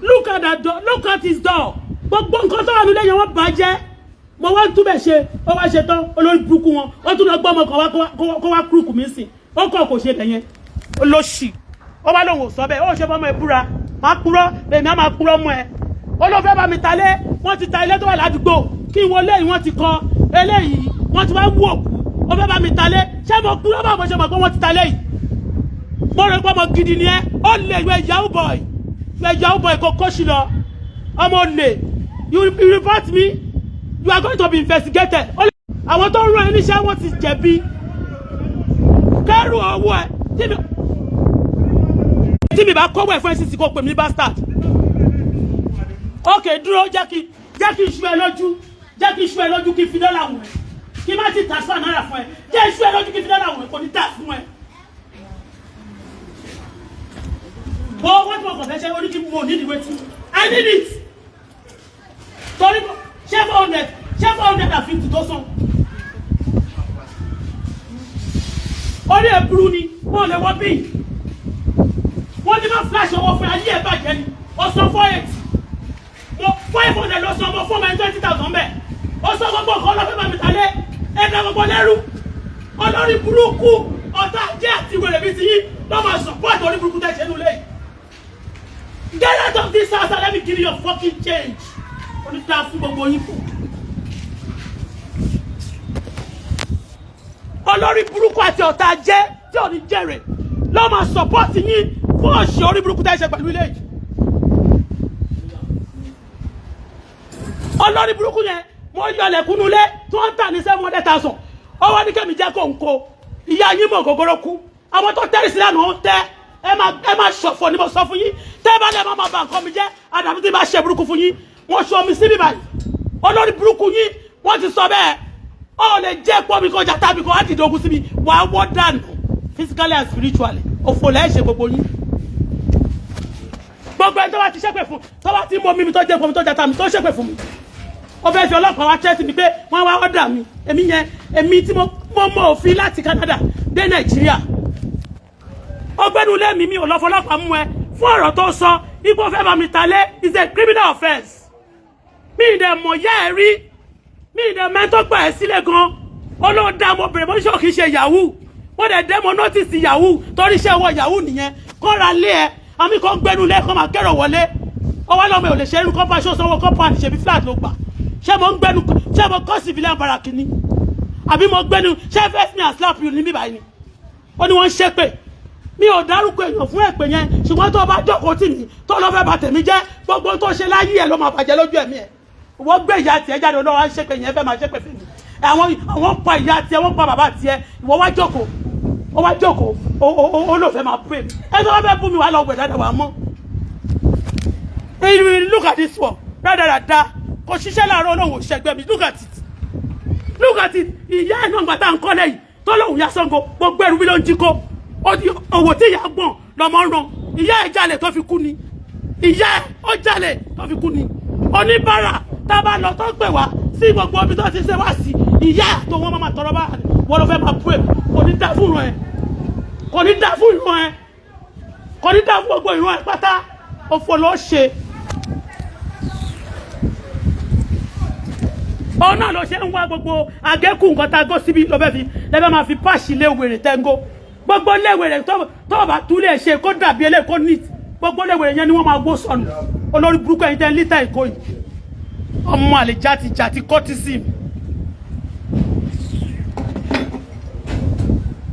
Look at that door, look at his door. Gbogbo nǹkan tó wà nílé yẹn, wọ́n bàjẹ́. Mo wá ń túbẹ̀ ṣe, ó wá ṣe tán. Olórí burúkú wọn, ó tún lọ gbọ́ ọmọ kan wá kó wá kúrúkù mí sìn. Ó kọ̀ kò ṣe bẹ̀yẹn. Olóṣì, ó wá lóun ò sọ bẹ́ẹ̀. Ó ṣe fọmọ ẹ búra. Máa purọ́, èmi á máa purọ́ mọ́ ẹ. Ó ló fẹ́ bá mi ta lé. Wọ́n ti ta ilé tó wà ládùúgbò kí n wọlé yìí, wọ́n ti kọ́ eléyìí, wọ́n ti wá wú òkú. Ó fẹ́ bá mi ta lé. Ṣé mo purọ́? Bá mo ṣe mọ̀ pé wọ́n ti ta lé yìí? Mo rò pé ọmọ gidi ni ẹ. Ó lè yọ yahoo boy, yọ yahoo boy, kò kó sí lọ. Ọmọ olè, you report me, you are going to be investigated. Àwọn tó ń rán ẹ níṣẹ́, wọ́n ti jẹ̀bi. Kẹ́rù owó ẹ tí mi bá kọ́wọ́ ẹ̀ fún ẹ kò pè mí bastard. Ok, dúró, jẹ́ kí n ṣú ẹ lójú, jẹ́ kí n ṣú ẹ lójú, kí n fi dọ́là wọ̀n ẹ́, kí n má ti transfer náírà fún ẹ. Jẹ́ n ṣú ẹ lójú, kí n fi dọ́là wọ̀n ẹ́. Kò ní tà fún ẹ. Wọ́n wọ́n tí mo kàn fẹ́ ṣe oní kí mo need wetin I need it. Torí ṣé 400, ṣé 450 tó san orí ẹ̀ burú ni. Wọ́n lè wọ́n bí wọ́n ní má flash owó fún ayé ẹ̀ bàjẹ́ ni. Ó san 48, mo 500 lọ san, mo fún ọmọ ẹ̀ 20,000 bẹ́ẹ̀. Ó sọ gbogbo nǹkan ọlọ́fẹ́ bá mi ta lé ẹ̀dá gbogbo lẹ́rú. Olórí burúkú, ọ̀tá ajé àti wèrè bíi ti yín lọ́ máa support orí burúkú tẹ̀ ṣe nulẹ̀ yìí. Get out of this house and let me give you your fucking change. Onídàá fún gbogbo yín kù. Olórí burúkú àti ọ̀tá ajé tí ò ní jèrè lọ́ máa support yín fún òṣì orí burúkú tẹ̀ ṣe pẹ̀lú ilé yìí. Olórí burúkú yẹn, mo yọ ẹlẹ́kùnú lé tí wọ́n ń tà ní 700,000. Ó wá ní kẹ́mi jẹ́ kó ń kó ìyá yín mọ̀ gògóró kú. Àwọn tó tẹ́rì sílẹ̀ nù ń tẹ́ ẹ máa ṣọ̀fọ̀ ni mo sọ fún yín. Tẹ́ ẹ bá lẹ́ máa ba nǹkan mi jẹ́, àdàbí tí bá ṣe burúkú fún yín. Wọ́n ṣọ mi síbí báyìí. Olórí burúkú yín, wọ́n ti sọ bẹ́ẹ̀. Ó lè jẹ́ pọ́ mi kọjá tàbí kọ́ á dìde ogun síbi wàá wọ́ dànù physically and spiritually. Òfò lẹ́ ṣe gbogbo yín. Gbogbo ẹni tó bá ti ṣépè fún, tó bá ti mọ mímu, tó jẹ́ fún mi, tó jata mi, tó ṣépè fún mi, ó fẹ́ fi ọlọ́pàá wá tẹ́tì mi pé wọ́n wá ọ̀dà mi. Èmi yẹn, èmi tí mo mọ òfin láti Canada dé Nàìjíríà. Ọgbẹ́nu ilé mi, mi ò lọ fọlọ́pàá mú ẹ fún ọ̀rọ̀ tó sọ ipò fẹ́ bá mi ta lé is a criminal offence. Mi ì dẹ̀ mọ̀ yá ẹ rí, mi ì dẹ̀ mẹ́tọ́ gbà ẹ sílẹ̀ gan. Olóòdà, mo bèrè, mo ní sọ kì í ṣe yahoo. Wọ́n dẹ̀ dẹ́ mo notice yahoo torí iṣẹ́ wọ yahoo nìyẹn. Kọ́ra lé ẹ, àmì kan gbẹ́nu lé kọ́ máa kẹ́rọ̀ wọlé. Ọwọ́ lọ́mọ ò lè ṣe irú kọ́pá ṣó sanwó kọ́pá ní ṣebí flat ló gbà. Ṣé mo ń gbẹ́nu? Ṣé mo kọ́ civilian barrack ni àbí mo gbẹ́nu? Ṣé face me and slap you ní bíbáyìí ni? Ó ní wọ́n ń ṣépè. Mi ò dárúkọ èèyàn fún èpè yẹn, ṣùgbọ́n tó o bá jókòó tì mí, tó lọ́ fẹ́ bà tèmi jẹ́, gbogbo tó ṣe láyé ẹ̀ ló máa bàjẹ́ lójú ẹ̀mí ẹ̀. Wọ́n gbé ìyá tiẹ̀ jáde, olówó ń ṣépè yẹn, fẹ́ máa ṣépè fún mi. Àwọn pa ìyá tiẹ̀, wọ́n pa bàbá tiẹ̀. Ìwọ wá jókòó, ó wá jókòó, ó lò fẹ́ máa pray. Ẹ tó bá fẹ́ bú mi, wá lọ wẹ̀ dáadáa, wà mọ́. Look at this one, rádaràda, kò ṣiṣẹ́ láàárọ̀, olóhùn ò ṣẹgbẹ́ mi. Look at it, look at it. Ìyá ẹ̀ náà gbà tá à ń kọ́lẹ̀ yìí tó lóhùn ya Ṣàngó, gbogbo ẹrù mi ló ń jí kó. Òwò tí ìyá gbọ̀n lọmọ ń ran. Ìyá ẹ̀ jalè tó fi kú ni. Ìyá ẹ̀ ó jalè tó fi kú ni. Oníbàárà tá a bá lọ tó pè wá sí gbogbo ibi tó ti ṣe wá sí, ìyá ẹ̀ tó wọ́n máa tọrọ bá wọ́n lọ fẹ́ máa bú èmi. Kò ní dá fún ìran ẹ̀, kò ní dá fún ìran ẹ̀, kò ní dá fún gbogbo ìran ẹ̀ pátá. Òfò ló ṣe. Òun náà ló ṣe ń wá gbogbo àgékù nǹkan tá a gó síbi ló fẹ́ fi lẹ́fẹ̀ẹ́ máa fi páàṣì lé wèrè tẹ́ńgó. Gbogbo lé wèrè tó bá tú lè ṣe kó dàbí eléyìí kó neat, gbogbo lé wèrè yẹn ni wọ́n máa wó sọnù. Olórí burúkú, ẹ̀yin tẹ́ ń lítà ìkó yìí, ọmọ àlè játijàti, cortisone.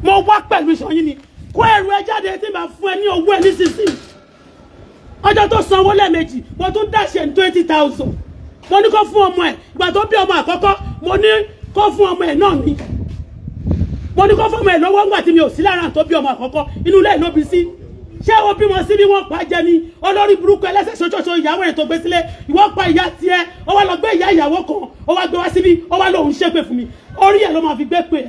Mo wá pẹ̀lú ìṣọyìn ni. Kó ẹrù ẹ jáde tí màá fún ẹ ní owó ẹ nísinsìnyí. Ọjọ́ tó sanwó lẹ́ẹ̀mejì, mo tún dáṣẹ̀ ní 20,000. Mo ní kó fún ọmọ ẹ̀. Ìgbà tó bí ọmọ àkọ́kọ́, mo ní kó fún ọmọ ẹ̀ náà ni. Mo ní kó fún ọmọ ẹ̀ lọ́wọ́ ńgbà tí mi ò sí lára tó bí ọmọ àkọ́kọ́. Inú ilé ló bí sí. Ṣé o bímọ sí bí wọ́n pa jẹ ni? Olórí burúkú, ẹlẹ́sẹ̀ ṣoṣoṣo, ìyàwó rẹ̀ tó gbé sílé. Ìwọ pa ìyá tiẹ̀, ó wá lọ gbé ìyá ìyàwó kan, ó wá gbé wá síbí, ó wá lóun ṣépè fún mi. Orí ẹ̀ ló máa fi gbé pè é,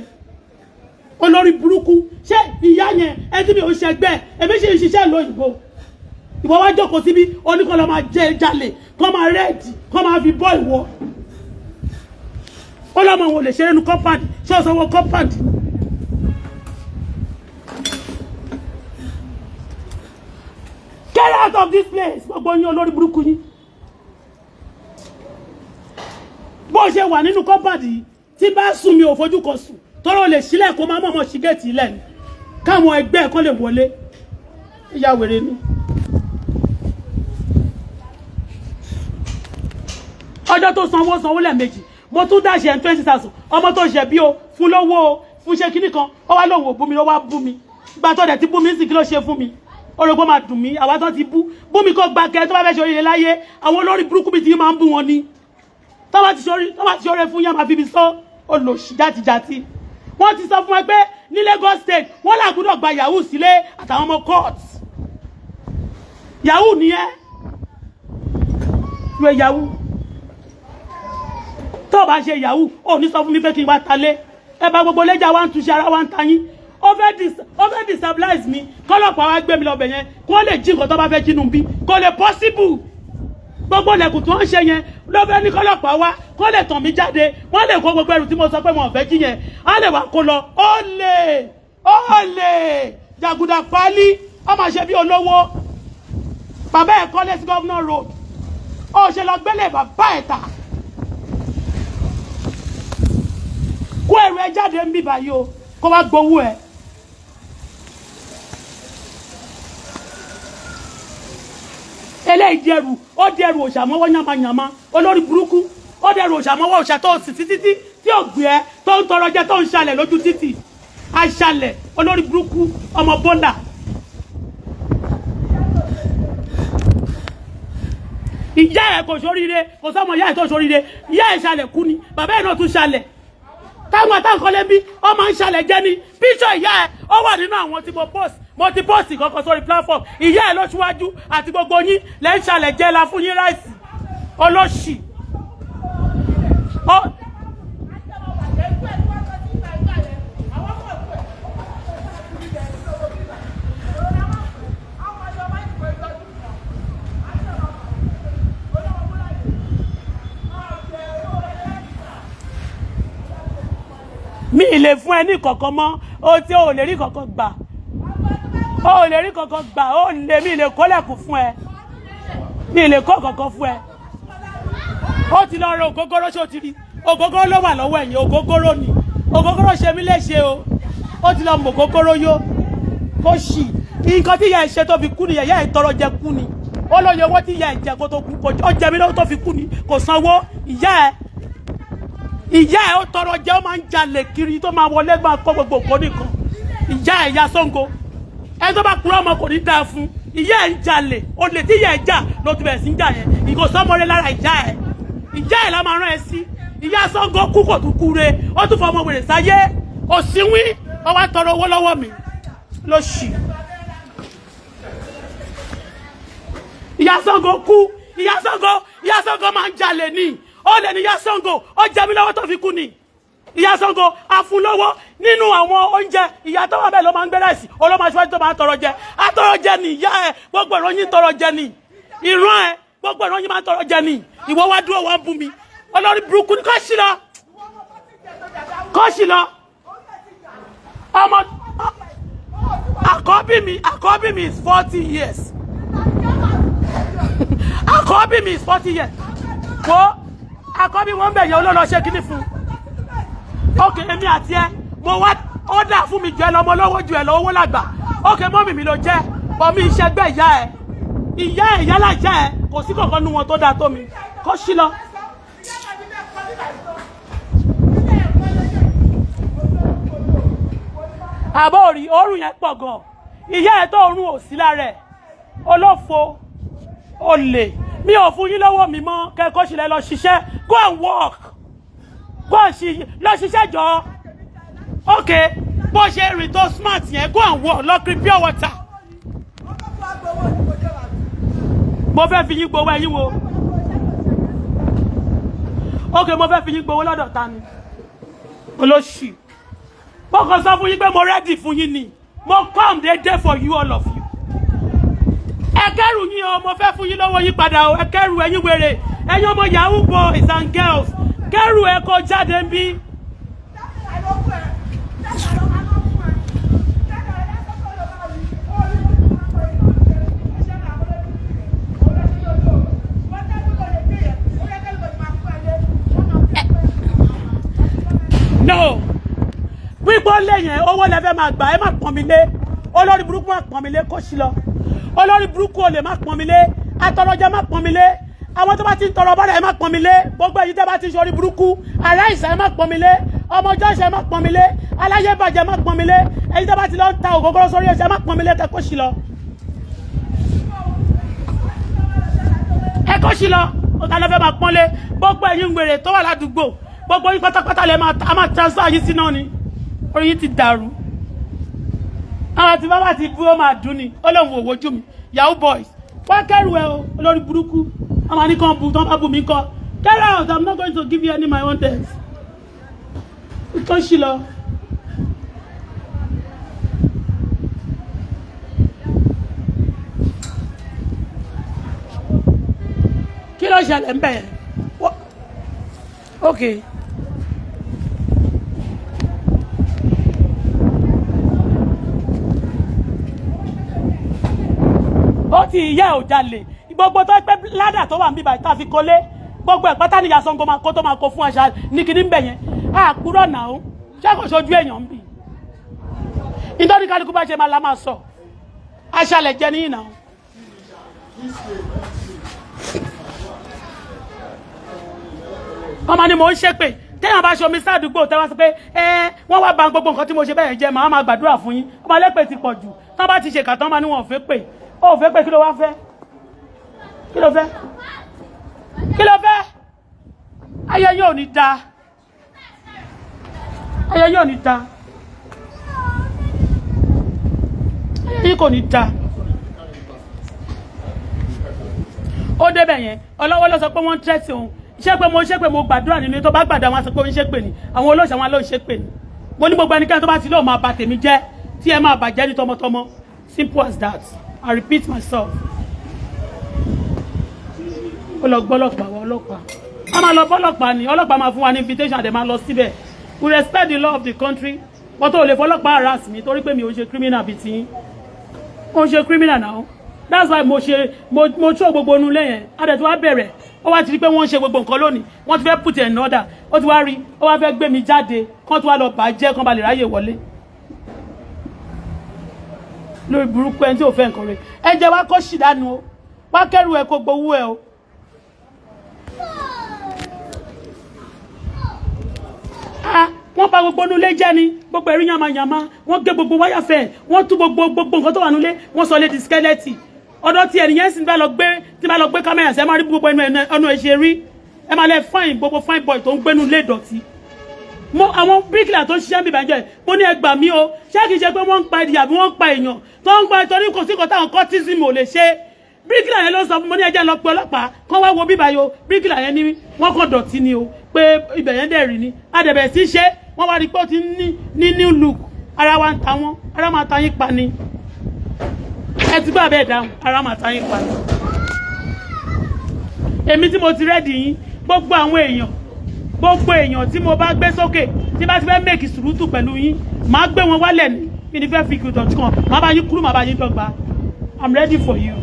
olórí burúkú. Ṣé ìyá yẹn ẹ tí mi ò ṣẹgbẹ́? Èmi sì ń ṣiṣẹ́ lóyìnbó. Ìwọ wá jókòó síbí, oníkan lọ máa jẹ jalè, kọ́ máa rẹ́ẹ̀dì, kọ́ máa fi bọ́ ìwọ. Ó lọ́mọ òun ò lè ṣeré nu compound. Ṣé o sanwó compound? Get out of this place, gbogbo yín, olórí burúkú yín. Bó ṣe wà nínú compound yìí, tí bá sùn, mi ò fojú kan sùn tọ́rọ lè sílẹ̀ kó máa mọ̀mọ́ sí géètì ilẹ̀ ni káwọn ẹgbẹ́ ẹ̀ kan lè wọlé. Ìyá wèrè ni. Ọjọ́ tó sanwó, sanwó lẹ́ẹ̀mejì, mo tún dáṣẹ 20,000. Ọmọ tó ṣẹ̀ bí o fún lówó o fún ṣe kíní kan, ó wá lóun ò bú mi, ó wá bú mi. Ìgbà tó dẹ̀ ti bú mi sí, kí ló ṣe fún mi? Ó rò pé ó máa dùn mí. Àwa tó ti bú bú mi, kó gba kẹ tó bá fẹ́ ṣe oríire láyé. Àwọn olórí burúkú bíi ti máa ń bú wọn ni. Tó bá ti ṣorí, tó bá ti ṣoore fún yá, máa fi ibi sọ. Olòṣì játijàti. Wọ́n ti sọ fún wa pé ní Lagos State, wọ́n là gbọ́dọ̀ gba yahoo sílé àtàwọn ọmọ court. Yahoo nìyẹn, ìwé yahoo. Tó o bá ṣe yahoo, ò ní sọ fún mi pé kí n wá talé ẹ bá gbogbo lẹ́jà wa ń túnṣe ara wa ń ta yín. Ó fẹ́ destabilize mi, kọ́lọ́pàá wa gbé mi lọ bẹ̀ yẹn, kó lè jí nǹkan tó bá fẹ́ jí nù bí. Kò lè possible. Gbogbo ilẹ̀kùn tó ń ṣe yẹn ló fẹ́ ní kọ́lọ́pàá wá kó lè tàn mí jáde. Wọ́n lè kó gbogbo ẹrù tí mo sọ pé wọn ò fẹ́ jí yẹn, á lè wá kó lọ. Ó lè jàgùdà pálí. Ó máa ṣe bí olówó. Bàbá ẹ̀ kọ́lé sí Governor Road, ó ṣe lọ gbélé bàbá ẹ̀ ta. Kó ẹrù ẹ jáde ń bí báyìí o, kó wá gbowó ẹ. Eléyìí di ẹrù, ó di ẹrù òṣàmọ́wọ́ yamayama. Olórí burúkú, ó di ẹrù òṣàmọ́wọ́, òṣà tó sì títí tí ò gbé ẹ, tó ń tọrọ jẹ, tó ń ṣalẹ̀ lójú títì, aṣalẹ̀, olórí burúkú, ọmọ bọ́là. Ìyá ẹ kò sóríire, kò sọmọ ìyá ẹ tó sóríire. Ìyá ẹ ṣalẹ̀ kú ni, bàbá ẹ náà tún ṣalẹ̀. Táwọn àtàkọ́lé bí ó máa ń ṣalẹ̀ jẹ́ ni. Píṣọ̀ ìyá ẹ ó wà nínú àwọn tí mo post. Mo ti post kankan sórí platform. Ìyá ẹ ló ṣíwájú àti gbogbo yín lẹ́ ń ṣalẹ̀ jẹ́ la fún yín rice. Olóṣì. Ó mi ì lè fún ẹ ní kankan mọ́ o. Tí o ò lè rí kankan gbà, o ò lè rí kankan gbà. O lè mi ì lè kólẹ̀kùn fún ẹ, mi ì lè kó kankan fún ẹ. Ó ti lọ ra ògógóró. Ṣó ti rí ògógóró ló wà lọ́wọ́ ẹ̀yìn? Ògógóró ni ògógóró ṣe mí léṣe o. Ó ti lọ mọ ògógóró yó. Kó ṣì nǹkan tí ìyá ẹ̀ ṣe tó fi kú nìyẹn. Ìyá ẹ̀ tọrọ jẹ kú ni. Ó lóye owó tí ìyá ẹ̀ jẹ kó tó kú. Ó jẹ mí lọ́wọ́ tó fi kú ni, kò sanwó. Ìyá ẹ̀ ó tọrọ jẹ, ó máa ń jalè kiri, tó máa wọlé, máa kó gbogbo nǹkan nìkan. Ìyá ẹ̀ ya Ṣàngó. Ẹni tó bá kúrò ọmọ kò ní dáa fún. Ìyá ẹ̀ ń jalè. Olè tí ìyá ẹ̀ jà ló ti bẹ̀rẹ̀ sí ń jà yẹn. Ìkòsọ́mọlé lára ìyá ẹ̀. Ìyá ẹ̀ la máa rán ẹ sí. Ìyá Ṣàngó kú, kò tún kú re, ó tún fọmọ wèrè sáyé. Òsínwín, ó wá tọrọ owó lọ́wọ́ mi lóṣì. Ìyá Ṣàngó kú. Ìyá Ṣàngó, ìyá Ṣàngó máa ń jalè ní. Ó lè ní ìyá Ṣàngó ó jẹ mí lọ́wọ́ tó fi kú ni. Ìyá Ṣàngó afúnlọ́wọ́ nínú àwọn oúnjẹ. Ìyá tó wà bẹ́ẹ̀ ló máa ń gbé rice, olóma aṣíwájú tó máa ń tọrọ jẹ. Atọrọ jẹ ni ìyá ẹ. Gbogbo ìran yín tọrọ jẹ ni. Ìran ẹ, gbogbo ìran yín máa ń tọrọ jẹ ni. Ìwọ wá dúró, wọ́n bú mi. Olórí burúkú ni. Kọ́ sí lọ, kọ́ sí lọ. Ọmọ àkọ́bí mi, àkọ́bí mi is 40 years. Àkọ́bí mi is 40 years. Wo Àkọ́bí wọn bẹ̀ yẹn olóòlọ́ ṣe kíní fún un. Ok, èmi àti ẹ, mo wá ọ́dà fún mi jù ẹ lọ, ọmọ olówó jù ẹ lọ, owó làgbà. Ok, mummy mi ló jẹ́ bọ́ mi ìṣẹ́gbẹ́ ìyá ẹ, ìyá ẹ, ìyá làjá ẹ, kò sí kankan nu wọn tó dáa tó mi. Kó sí lọ. Àbọ̀ òrì òórùn yẹn pọ̀ gan. Ìyá ẹ tó òórùn ò sí lára ẹ̀, olófo, olè. Mi ò fún yín lọ́wọ́ mi mọ́. Kẹ́kọ̀ọ́ sílẹ̀, lọ ṣiṣẹ́. Go and work, go and lọ ṣiṣẹ́ jọ. Ok, bó ṣe rìn tó smart yẹn, go and work, lọ kiri pure water. Mo fẹ́ fi yín gbowó ẹ̀yin wo? Ok, mo fẹ́ fi yín gbowó lọ́dọ̀ ta ni? Olóṣì. Mo kàn sọ fún yín pé mo ready fún yín ni. Mo come dey for you, all of you. Ẹ kẹ́rù yín o, mo fẹ́ fún yín lọ́wọ́ yín padà o. Ẹ kẹ́rù ẹ̀yin wèrè, ẹ̀yin ọmọ yahoo boys and girls, kẹ́rù ẹ kó jáde ń bí. No, pípọ́ lẹ́yìn owó lẹ́fẹ́ máa gbà. Ẹ má pọ́n mi lé. Olórí burúkú, má pọ́n mi lé. Kó sí lọ. Olórí burúkú, olè, má pọ́n mi lé. Atọrọjẹ, má pọ́n mi lé. Àwọn tó bá ti ń tọrọ bọ́dà, ẹ má pọ́n mi lé. Gbogbo èyí tẹ́ bá ti ń ṣe orí burúkú, aláìsàn, ẹ má pọ́n mi lé. Ọmọ jọ́sẹ̀, ẹ má pọ́n mi lé. Aláyébàjẹ́, má pọ́n mi lé. Èyí tẹ́ bá ti lọ ń ta ògógóró sórí ẹsẹ̀, ẹ má pọ́n mi lé. Kẹ́ kó sí lọ, ẹ kó sí lọ. Ó ta ló fẹ́ máa pọ́n lé? Gbogbo ẹ̀yin wèrè tó wà ládùúgbò, gbogbo yín pátápátá lè máa a máa transfer yín sí náà ni. Orí yín ti dàrú. Àwọn àti bàbá ti bú, ó máa dùn ni. Ó lóun ò wojú mi. Yahoo boys, wá kẹ́rù ẹ o. Olórí burúkú, wọ́n máa ní kàn bu, tán bá bù mí kọ́. Get out! I'm not going to give you any my own things. Tó ṣì lọ. Kí ló ṣẹlẹ̀ ń bẹ̀ yẹn? Okay. Ó ti ìyá ẹ̀ ò jalè. Gbogbo tó pẹ́ ládà tó wà níbí báyìí tá a fi kọ́lé, gbogbo ẹ̀ pátá níyà Ṣàngó máa kó tó máa kó fún àṣà ní kíní ń bẹ̀ yẹn. Àkúrọ̀ náà ó ṣé kò ṣojú èèyàn ń bì nítorí kálukú bá ṣe máa la máa sọ. Aṣálẹ̀ jẹ́ níyìn náà. Wọ́n máa ní mò ń ṣépè. Téèyàn bá ṣomi sádùúgbò, tẹ́ wá sọ pé ẹ wọ́n wá ba gbogbo nǹkan tí mo ṣe bẹ́ẹ̀ jẹ́, màá máa gbàdúrà fún yín. Ọmọ alẹ́pẹ̀ ti pọ̀ jù. Tán bá ti ṣèkà tán, máa ní wọn ò fẹ́ pè, ó fẹ́ pè. Kí ló wá fẹ́? Kí ló fẹ́? Kí ló fẹ́? Ayé yóò ní da, ayé yóò ní da, ayé yìí kò ní da. Ó débẹ̀ yẹn, ọlọ́wọ́ ló sọ pé wọ́n ń tẹ́sí òun. Ṣé pé mo ṣé pé mo gbàdúrà nínú tó bá gbàdúrà, wọn sọ pé ó ń ṣe pè ní àwọn olóòṣà wọn ló ń ṣe pè ní. Mo ní gbogbo ẹnikẹ́ni tó bá ti lóun máa bà tèmi jẹ́, tí ẹ máa bàjẹ́ ní tọmọtọmọ. Simple as that. I repeat myself. Ó lọ gbọ́lọ́pàá wọ ọlọ́pàá, a máa lọ bọ́lọ́pàá ni. Ọlọ́pàá máa fún wa ní invitation, àdè máa lọ síbẹ̀. We respect the law of the country, but ó lè fọlọ́pàá harass mi torí pé mi ò ṣe criminal bíi tiyín. Ó ń ṣe criminal now. That's why mo ṣe mo ṣó gbogbo inú lẹ́yìn. Adẹ̀ tí wàá bẹ̀rẹ̀, ó wá ti rí pé wọ́n ń ṣe gbogbo nǹkan lónìí. Wọ́n ti fẹ́ put in order. Ó ti wá rí, ó wá fẹ́ gbé mi jáde, kán tí wàá lọ bàjẹ́, kán ba lè ráyè wọlé. Lórí burúkú, ẹni tí ò fẹ́ nǹkan rẹ̀. Ẹ jẹ́ wá kó ṣì dànù o. Wá kẹ́rù ẹ, kó gbowó ẹ o. Ah, wọ́n bà gbogbo nulẹ̀ jẹ́ ni. Gbogbo ẹ̀rí yamayama, wọ́n gé gbogbo wáyà fẹ́, wọ́n tú gbogbo gbogbo nǹkan tó wà nulẹ̀, wọ́n sọ lé di skeleton. Ọ̀dọ̀ tí ẹnìyẹn sì bá lọ gbé, tí bá lọ gbé kámẹ́rà sí, ẹ máa rí gbogbo ẹnu ẹnu ẹ ṣe rí. Ẹ máa lẹ fine, gbogbo fine boy tó ń gbénu lé ìdọ̀tí. Mo àwọn bíríkìlà tó ń ṣiṣẹ́ bíbá jẹ́, mo ní ẹ gbà mí o. Ṣé kìí ṣe pé wọ́n ń pa ìdí àbí wọ́n ń pa èèyàn tó ń pa? Torí kò sí nǹkan táwọn cultism ò lè ṣe. Bíríkìlà yẹn ló sọ fún mi. Mo ní ẹ jẹ́ lọ pe ọlọ́pàá kán wá wo bíbá yo. Bíríkìlà yẹn ní wọ́n kàn dọ̀tí ni o, pé ibẹ̀ yẹn dẹ̀ rí ni adẹ̀bẹ̀ sí ṣe. Wọ́n wá rí pé ó ti ní new look. Ara wa ń ta wọ́n, ara máa ta yín pa ni. Ẹ ti gbà bẹ́ẹ̀ dáhùn, ara máa ta yín pa ni. Èmi tí mo ti ready yín, gbogbo àwọn èèyàn, gbogbo èèyàn tí mo bá gbé sókè, tí bá ti fẹ́ make sùúrùtù pẹ̀lú yín, màá gbé wọn wálẹ̀ ní mi ní fẹ́ fi kìtọ̀ tí kan màá bá yín kúrú, màá bá yín dọ́gba. I'm ready for you.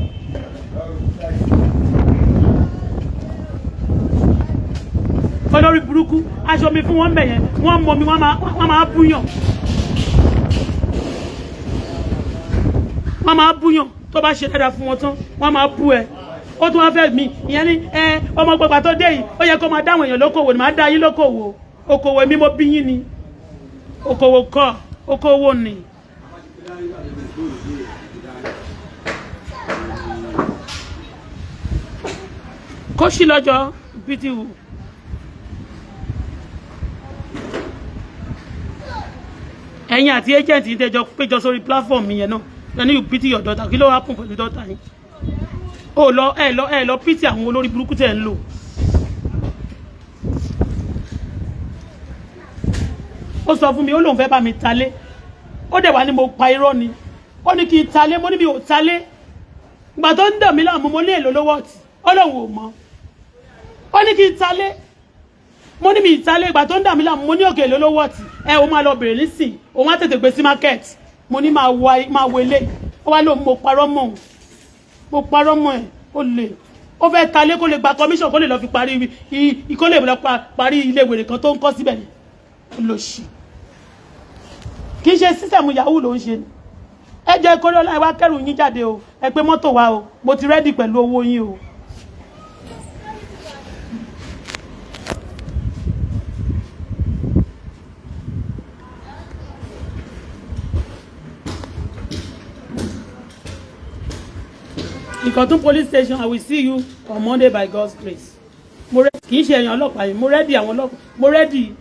Olórí burúkú, aṣọ mi fún wọn bẹ̀ yẹn, wọ́n mọ mi, wọ́n máa búyàn, wọ́n máa búyàn. Tó bá ṣe dáadáa fún wọn tán, wọ́n máa bú ẹ. Ó tún wá fẹ́ mi ìyẹn ní ẹ ọmọ gbọgbà tó dé yìí, ó yẹ kó máa dáwọn èèyàn lókòwò ni. Máa dá yín lókòwò. Okòwò mi, mo bí yín ni. Okòwò kọ́, okòwò ni. Kó sí lọ́jọ́ bíi ẹ̀yin àti agent yìí tẹ́jọ péjọ sórí platform yẹn náà. Ẹni, you pity your daughter. Kí ló happen pẹ̀lú daughter yín? Ó lọ, ẹ lọ, ẹ lọ pity àwọn olórí burúkú tẹ̀ ń lò. Ó sọ fún mi, ó lóun fẹ́ bá mi talé. Ó dẹ̀ wá ní mo pa irọ́ ni. Ó ní kí n talé. Mo ní mi ò talé. Ìgbà tó ń dàn mí láàmú, mo ní èlò lówó ọ̀tí. Ó lóun ò mọ̀. Ó ní kí n talé, mo ní mi ìtalé. Ìgbà tó ń dà mí láàmú, mo ní òkè, èlò lówó ọ̀tí ẹ? O máa lọ bèrè nísìn, òun á tètè gbé sí market. Mo ní máa wo, máa wo ilé. Ó wá lóun mo parọ́ mọ́ òun, mo parọ́ mọ́ ẹ̀. Ó lè ó fẹ́ talé kó lè gba commission, kó lè lọ fi parí, kó lè lọ parí ilé ìwèrè kan tó ń kọ́ síbẹ̀ ni. Lò sí, kì í ṣe system yahoo ló ń ṣe ni. Ẹ jẹ́ kórè ọlá, ẹ wá kẹ́rù yín jáde o. Ẹ pé mọ́tò wa o. Mo ti ready pẹ̀lú owó yín o. Ìkọ̀tún police station, I will see you on Monday by God's grace. Mo rẹ́ kì í ṣe èèyàn ọlọ́pàá yìí. Mo ready àwọn ọlọ́pàá, mo ready.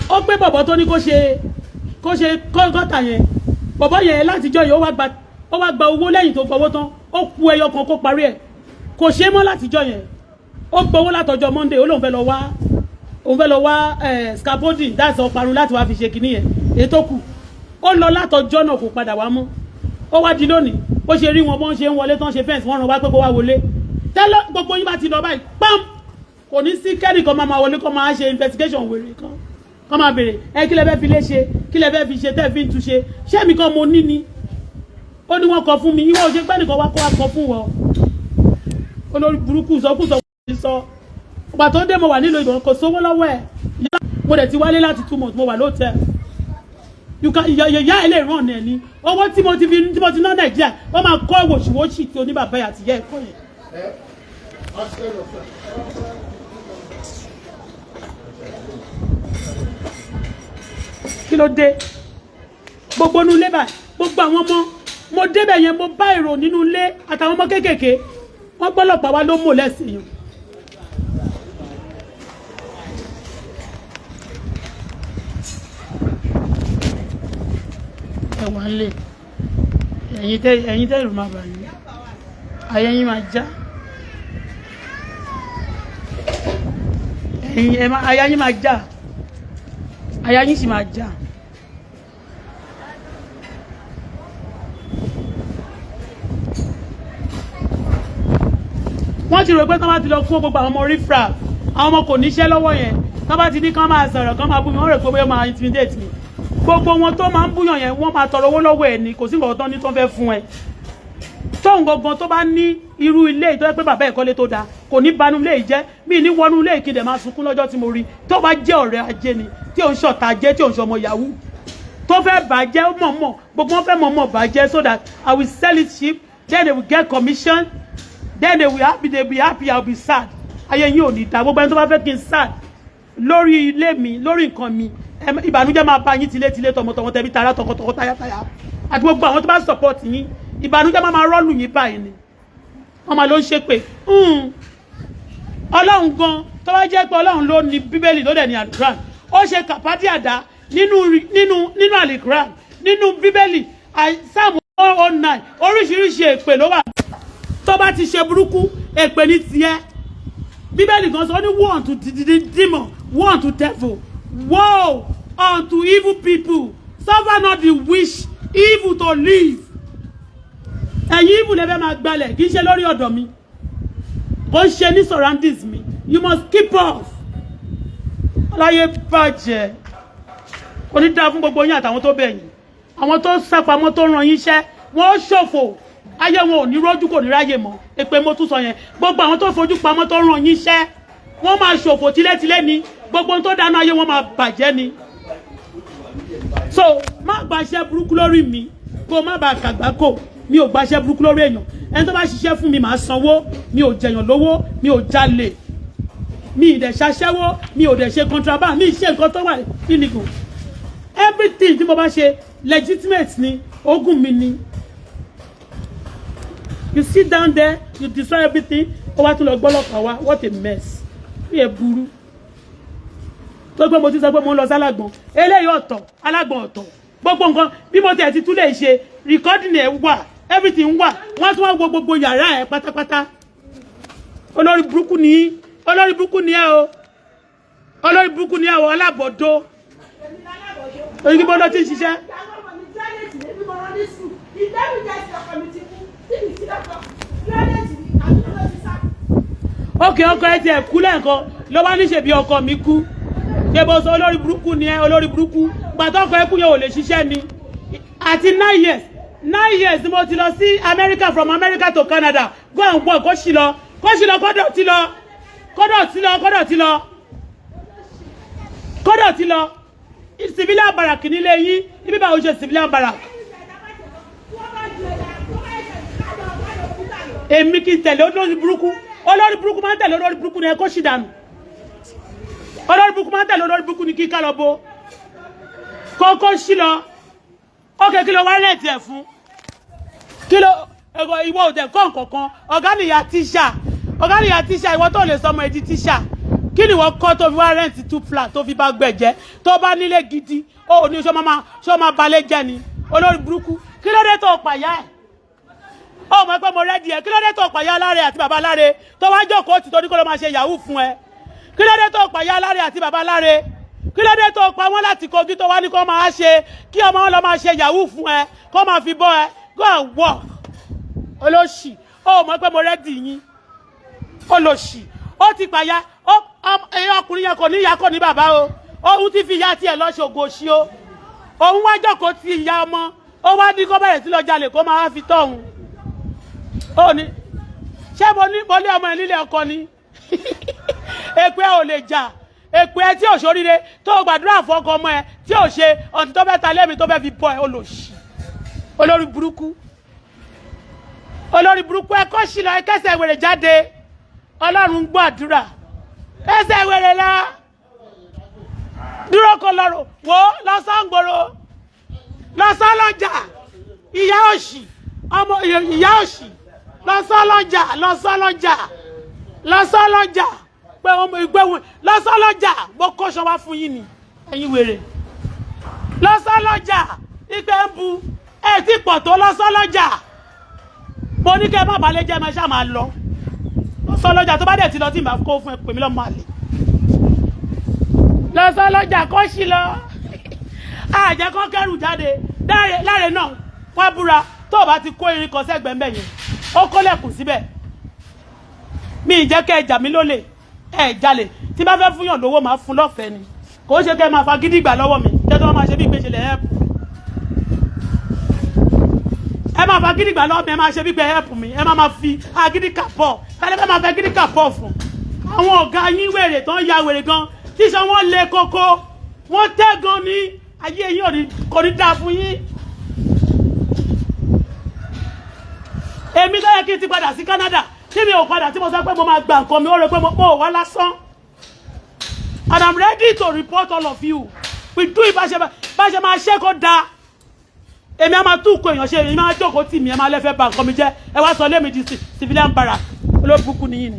Ó gbé bọ̀bọ̀ tó ní kó ṣe gọ́tà yẹn. Bọ̀bọ̀ yẹn látijọ́ yìí, ó wá gba owó. Lẹ́yìn tó gbowó tán, ó ku ẹyọ kan kó parí ẹ̀, kò ṣe é mọ́ látijọ́ yẹn. Ó gbowó látọjọ́ Monday. Ó lóun fẹ́ lọ wá, òun fẹ́ lọ wá scaffolding, that's ọparun láti wá fi ṣe kinní yẹn, èyí tó kù. Ó lọ látọjọ́ náà, kò padà wá mọ́. Ó wá di lónìí, bó ṣe rí wọn, bó ń ṣe ń wọlé tán, ṣe fence, wọ́n ràn wá pé kó wá wọlé tẹ́lẹ̀. Gbogbo yín bá ti lọ báyìí, pam, kò ní sí kẹ́nìkan máa wọlé kó máa ṣe investigation wèrè kan, kó máa béèrè ẹ, kí lẹ fẹ́ fi lé ṣe? Kí lẹ fẹ́ fi ṣe tẹ́ fi ń túnṣe? Ṣé mi kan mo ní ni? Ó ní wọ́n kọ fún mi. Ìwọ ò ṣe pẹ́ nìkan wá kó wá kọ fún wọn. Olórí burúkú, sọkúsọ sọ. Ìgbà tó dé, mo wà nílò ìbọn, kò sówó lọ́wọ́ ẹ̀. Mo dẹ̀ ti wálé láti 2 months, mo wà lóòtẹ́ẹ̀lì. Ìyá ẹ lè ràn ẹ ní owó tí mo ti fi, tí mo ti ná Nàìjíríà. Wọ́n máa kọ́ wòṣìwòṣì tí oníbàbá àti ìyá ẹ̀kọ́ yẹn. Eh? Accident of Kí ló dé? Gbogbo inú ilé báyìí, gbogbo àwọn ọmọ, mo débẹ̀ yẹn, mo bá èrò nínú ilé àtàwọn ọmọ kéékèèké. Wọ́n gbọ́lọ́pàá wá ló mọ̀ lẹ́sìn yẹn. Ẹ wà ń lè ẹ̀yin tẹ́ ìrù máa bà yín, ayé yín máa já. Ẹ̀yin ẹ máa, aya yín máa já, aya yín sì máa já. Wọ́n ti rò pé tán bá ti lọ kó gbogbo àwọn ọmọ riffraff, àwọn ọmọ kò níṣẹ́ lọ́wọ́ yẹn, tán bá ti ní kán máa sọ̀rọ̀, kán máa bú mi, wọ́n rò pé bóyá máa intimidate mi. Gbogbo wọn tó máa ń búyàn yẹn, wọ́n máa tọrọ owó lọ́wọ́ ẹ̀ ní. Kò sí nǹkan tán ní tó ń fẹ́ fún ẹ. Tóun gangan tó bá ní irú ilé ìtọ́jú pé bàbá ìkọ́lé tó dáa, kò ní banú ilé yìí jẹ́. Mí ní wọnú ilé ìkéde máa sunkún lọ́jọ́ tí mo rí. Tó bá jẹ́ ọ̀rẹ́ ajé ni, tí òun ṣọ̀tá ajé, tí òun ṣọmọ yahoo tó fẹ́ bàjẹ́, ó mọ̀ọ́mọ̀, gbogbo wọn fẹ́ mọ̀ọ́mọ̀ bàjẹ́ so that I will sell it cheap, then they will get commission, then they will happy, they will be happy, I will be sad. Ayé yín ò ní dá. Gbogbo ẹni tó bá fẹ́ kí n sad lórí ilé mi, lórí nǹkan mi, ìbànújẹ́ máa bá yín tilétilé, tọmọtọmọ, tẹbí tará, tọkọtọkọ, tayátayá, àti gbogbo àwọn tó bá support yín. Ìbànújẹ́ máa máa rọ́ọ̀lù yín báyìí ni. Wọ́n máa ló ń ṣépè. Ọlọ́run gan, tó bá jẹ́ pé Ọlọ́run ló ní Bíbélì, ló dẹ̀ ní Alukuran, ó ṣe kàpádì àdá nínú Alukuran, nínú Bíbélì, Sáàmù 109, oríṣiríṣi èpè ló wà. Tó bá ti ṣe burúkú, èpè ní tiẹ̀. Bíbélì gan sọ, ó ní woe unto the demon, woe unto devil, woe unto evil people. Suffer not the wish evil to live. Ẹ̀yin evil lẹ́fẹ̀ẹ́ máa gbalẹ̀, kì í ṣe lórí ọ̀dọ̀ mi, kò ń ṣe ní surroundings mi. You must keep off. Ọláyé bàjẹ́, kò ní dáa fún gbogbo yín àtàwọn tó bẹ̀ yín, àwọn tó sápamọ́, tó ràn yín iṣẹ́. Wọ́n ó ṣòfò ayé wọn, ò ní rójú, kò ní ráyè mọ́. Èpè mo tún sọ yẹn. Gbogbo àwọn tó fojú pamọ́, tó ràn yín iṣẹ́. Wọ́n máa ṣòfò tilétilé ni. Gbogbo ohun tó dáná ayé wọn máa bàjẹ́ ni. So má gbaṣẹ́ burúkú lórí mi, kó má bàa kàgbákò. Mi ò gbaṣẹ́ burúkú lórí èèyàn. Ẹni tó bá ṣiṣẹ́ fún mi, màá sanwó. Mi ò jẹ̀yàn lówó, mi ò jalè, mi ì dẹ̀ ṣaṣẹ́wó, mi ò dẹ̀ ṣe contraband, mi ì ṣe nǹkan tó wà illegal. Everything tí mo bá ṣe, legitimate ni, ogún mi ni. You sit down there, you destroy everything. Ó wá tún lọ gbọ́lọ́pàá wá. What a mess! Bí ẹ burú tó gbé, mo ti sọ pé mo ń lọ sálágbọ̀n. Eléyìí ọ̀tọ̀, alágbọ̀n ọ̀tọ̀. Gbogbo nǹkan bí mo tẹ̀ ti tún lè ṣe, recording ẹ̀ wà, everything wà. Wọ́n tún wá wo gbogbo yàrá ẹ̀ pátápátá. Olórí burúkú ni, olórí burúkú ni ẹ o, olórí burúkú ni ẹ o. Alábọ̀dó òyìnbó ló ti ń ṣiṣẹ́. Ìyàwó ọmọ mi graduate ní bí mo rán ní school. Ìdẹ́rù jẹ́ ti ọkọ mi ti kú tí mi sí lọ́kọ̀. Graduate ní àdúgbò ló ti sá. Ókè, ọkọ ẹ tiẹ̀ kú lẹ́ẹ̀kan ló wá ní ṣèbí ọkọ mi kú. Ṣe bó sọ? Olórí burúkú ni ẹ, olórí burúkú. Gbàtọ́ ọkọ ẹ kú yẹn, ò lè ṣiṣẹ́ ni. Àti 9 years, 9 years ni mo ti lọ sí America, from America to Canada. Go and work. Kó sì lọ, kó sì lọ, kó dọ̀tí lọ, kó dọ̀tí lọ, kó dọ̀tí lọ, kó dọ̀tí lọ. Civilian barrack nílé yín ibi báwo ṣe civilian barrack? Wọ́n bá ju ẹ̀dá tó bá ẹ̀ṣẹ̀ kájọ kájọ kúta lọ. Èmi kì í tẹ̀lé olórí burúkú. Olórí burúkú máa ń tẹ̀lé olórí burúkú ni. Ẹ kó sì dànù. Olórí burúkú máa ń tẹ̀lé olórí burúkú ni. Kí ká lọ bo kókó sí lọ. Ókè, kí ló wá rent ẹ̀ fún? Kí ló ẹ̀kọ́ ìwọ òdẹ̀ kọ́ nǹkankan? Ọ̀gá nìyá tíṣà, ọ̀gá nìyá tíṣà. Ìwọ tó lè sọmọ ẹ̀ di tíṣà, kí ni ìwọ kọ́ tó fi wá rent two flat tó fi bá gbẹ̀jẹ́? Tó bá nílé gidi, ó ní ṣó máa balẹ̀ jẹ́ ni. Olórí burúkú, kí ló dé tó pàyà ẹ̀? Ó mọ̀ pé mo ready ẹ̀. Kí ló dé tó pàyà aláre àti bàbá aláre tó wá jókòó tì, tó ní kó ló máa ṣe yahoo fún ẹ? Kí ló dé tó pàyà aláre àti bàbá aláre? Kí ló dé tó pa wọ́n láti Kogi, tó wá ní kó máa ṣe kí ọmọ wọn lọ máa ṣe yahoo fún ẹ, kó máa fi bọ́ ẹ? Go and work, olóṣì. Ó mọ̀ pé mo ready yín, olóṣì. Ó ti pàyà ẹ̀yin ọkùnrin yẹn, kò ní ìyá, kò ní bàbá o. Òun ti fi ìyá tiẹ̀ lọ ṣògo ṣí o. Òun wá jókòó ti ìyá ọmọ, ó wá ní kó bẹ̀rẹ̀ sí lọ jalè, kó máa fi tọ́ òun. Ó ní ṣé mo ní mo lé ọmọ ẹ nílé ọkọ ni? Èpè ò lè jà. Èpè ẹ tí ò ṣoríire tó gbàdúrà fún ọkọ ọmọ ẹ tí ò ṣe ọ̀tí tó fẹ́ ta lẹ́mi tó fẹ́ fi bọ́ ẹ. Olòṣì, olórí burúkú, olórí burúkú. Ẹ kọ́ sí lọ, ẹ kẹsẹ̀ wèrè jáde. Ọlọ́run ń gbọ́ àdúrà. Kẹsẹ̀ wèrè lọ, dúró kó lọ́rọ̀ wò lọ́sàn-án, lọ́sàn lọ́jà. Ìyá òṣì, ọmọ ìyá òṣì, lọ́sàn lọ́jà, lọ́sàn lọ́jà, lọ́sàn lọ́jà pé ọmọ ìgbéwò lọ́sàn lọ́jà. Mo kọ́ṣọ wá fún yín ni, ẹ̀yin wèrè. Lọ́sàn lọ́jà ìgbẹ́ ń bu ẹ̀ tí pọ̀ tó. Lọ́sàn lọ́jà, mo ní kẹ́ ẹ má balẹ̀ jẹ́, ẹ máa ṣáà máa lọ lọ́sàn lọ́jà. Tó bá dẹ̀ ti lọ, tí màá kó fún ẹ, pè mí lọ́mọ àlè. Lọ́sàn lọ́jà, kó sí lọ. Àjẹ́ kó kẹ́rù jáde láre náà, wá búra. Tó o bá ti kó irin kan sẹ́gbẹ̀ẹ́ mbẹ̀ yẹn, ó kólẹ̀kùn síbẹ̀. Mi ì jẹ́ kẹ́ ẹ jà mí lólè, ẹ jalè. Tí bá fẹ́ fún yàn lówó, máa fún lọ́fẹ̀ẹ́ ni. Kò ń ṣe kẹ́ ẹ máa fa gidi gbà lọ́wọ́ mi, kẹ́ tó máa ṣe bí ìgbésẹ̀ lẹ̀ help. Ẹ máa fa gidi gbà lọ́wọ́ mi, ẹ máa ṣe bí pé help mi. Ẹ máa fi agídí kà pọ̀ kálẹ̀, fẹ́ máa fẹ́ gidi kà pọ̀ fún àwọn ọ̀gá yín. Wèrè tó ń ya wèrè gan, tíṣan wọn le koko, wọ́n tẹ́ gan ní ayé yín. Ò ní kò ní dáa fún yín. Èmi tó yẹ kí n ti padà sí Canada, tí mi ò padà, tí mo sọ pé mo máa gba nǹkan mi, ó rẹ pé mo ò wá lásán. And I'm ready to report all of you. We do it. Bá ṣe máa ṣe kó dáa. Èmi á máa tún kó èèyàn ṣe, èmi máa jókòó tì mí. Ẹ máa lẹ́fẹ̀ẹ́ bà nǹkan mi jẹ́. Ẹ wá sọ lémi di civilian barrack. Olóbùkún nìyí ni.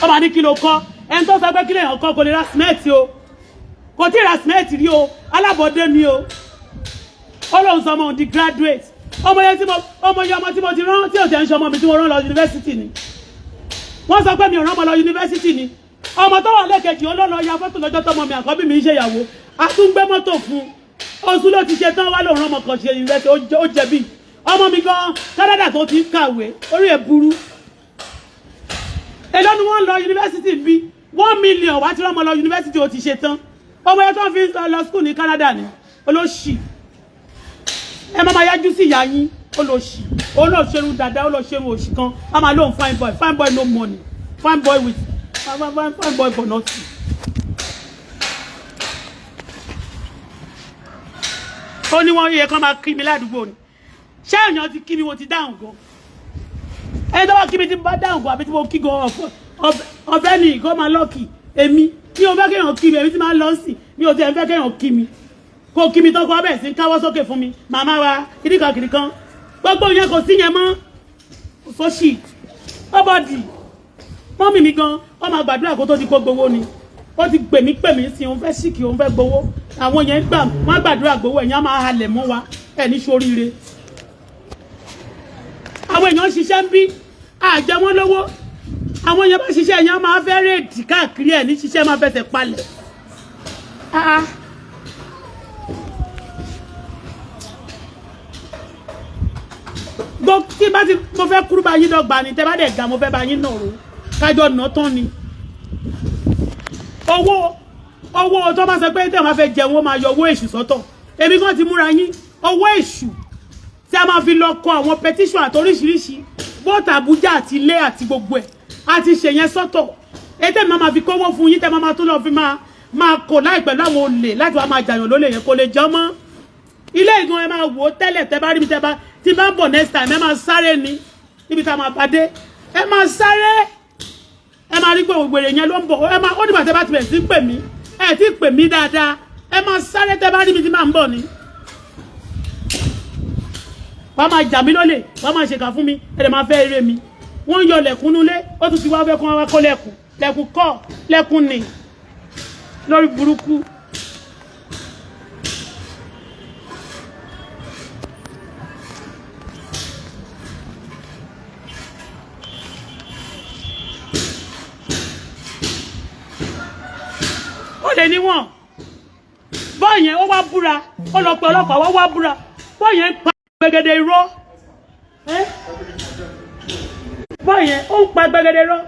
Ó máa ní kí ló kọ́? Ẹni tó sọ pé kí lèèyàn kọ́, kò lè ra sìmẹ́ǹtì o, kò tí ì ra sìmẹ́ǹtì rí o. Alábọ̀dé ni o. Ó lóun sọ ọmọ òun di graduate. Ọmọ yẹn tí mo, ọmọ yẹn, ọmọ tí mo ti rán, tí ò tẹ̀ ń ṣe ọmọ mi, tí mo rán lọ yunifásitì ni. Wọ́n sọ pé mi ò rán ọmọ lọ yunifásitì ni. Ọmọ tó wà lẹ́kẹ̀jì, olóòlọ́ ya fọ́tò lọ́jọ́ tọmọ mi àkọ́bí mi ń ṣe ìyàwó. Àtúngbé mọ́tò fún oṣù ló ti ṣe tán, wá lòun rán ọmọ kan ṣe yunifásitì. Ó jẹ̀bi ọmọ mi gan. Canada tó ti ń kàwé, orí ẹ̀ burú. Èló ni wọ́n lọ yunifásitì bí? 1 million wá tí wọ́n mọ lọ yunifásitì, ó ti ṣe tán. Ọmọ yẹn tó fi lọ school ní Canada ni. Olóṣì, ẹ má máa yájú sí ìyá yín, olóṣì. Ó náà ṣerun dáadáa, ó lọ ṣerun òṣì kan. A máa lóun fine boy, fine boy no money, fine boy with fine, fine, fine boy for nothing. Ó ní wọ́n yẹ kán máa kí mi ládùúgbò ni. Ṣé èèyàn ti kí mi, mo ti dáhùn gan? Ẹni tó bá kí mi ti bá dáhùn gan, àbí tí mo kí gan ọ̀fẹ́ ni kó máa lọ́ọ̀kì èmi. Mi ò fẹ́ kéèyàn kí mi. Èmi tí máa ń lọ sí, mi ò tiẹ̀ ń fẹ́ kéèyàn kí mi. Kó kí mi tán, kó bẹ̀rẹ̀ sí ń káwọ́ sókè fún mi, màmá wa, kìnìkan kìnìkan, gbogbo yẹn, kò sí yẹn mọ́. Sọ́ṣì nobody. Mummy mi gan, wọ́n máa gbàdúrà kó tó di kó gbowó ni. Ó ti pè mí, pè mí sí, òun fẹ́ síkì, òun fẹ́ gbowó. Àwọn yẹn gbà, wọ́n gbàdúrà gbowó. Ẹ̀yìn á máa halẹ̀ mọ́ wa, ẹ̀ ní soríire. Àwọn èèyàn ń ṣiṣẹ́ ń bí àjẹ wọn lówó. Àwọn èèyàn bá ṣiṣẹ́, èèyàn máa fẹ́ raid káàkiri, ẹ̀ ní ṣiṣẹ́, máa fẹsẹ̀ palẹ̀. Ah, ah. Gbọ́ tí bá ti mo fẹ́ kúrú bá yín dọ́gba ni. Tẹ́ bá dẹ̀ ga, mo fẹ́ bá yín nàró, kájọ nà tán ni. Owó, owó tó bá sọ pé tẹ́ máa fẹ́ jẹun, ó máa yọ owó èṣù sọ́tọ̀. Èmi kan ti múra yín owó èṣù tí a máa fi lọ kọ àwọn petition àti oríṣiríṣi, both Abuja àti ilé àti gbogbo ẹ̀, a ti ṣe yẹn sọ́tọ̀. Ètò ìmọ̀ máa fi kówó fún yín, tẹ́ máa tún lọ fi máa kò láì pẹ̀lú àwọn olè láti wá máa jàyàn lólè yẹn, kò lè jọ mọ́. Ilé ìgan, ẹ máa wò ó tẹ́lẹ̀. Tẹ́ bá rí mi, tẹ́ bá tí bá ń bọ̀ next time, ẹ máa sáré ni. Níbi tá a máa bá dé, ẹ máa sáré, ẹ máa rí gbogbo èrè yẹn ló ń bọ̀. Ẹ máa ó dìgbà tẹ́ bá ti bẹ̀rẹ̀ sí pè mí. Ẹ ti pè mí dáadáa, ẹ máa sáré tẹ́ bá rí mi tí máa ń bọ̀ ni. Wàá máa jà mí lólè, wàá máa ṣèkà fún mi, ẹ dẹ̀ máa fẹ́ eré mi. Wọ́n ń yọ lẹ̀kùn nulẹ̀, ó tún ti wá fẹ́ kó wá kó lẹ̀kùn. Lẹ̀kùn kọ́, lẹ̀kùn ni lórí burúkú. Ó lè níwọ̀n bọ́ọ̀ yẹn, ó wá búra, ó lọ pe ọlọ́pàá, wá wá búra. Bọ́ọ̀ yẹn ń pa gbẹgẹdẹ irọ́. Bọ́ọ̀ yẹn ó ń pa gbẹgẹdẹ irọ́.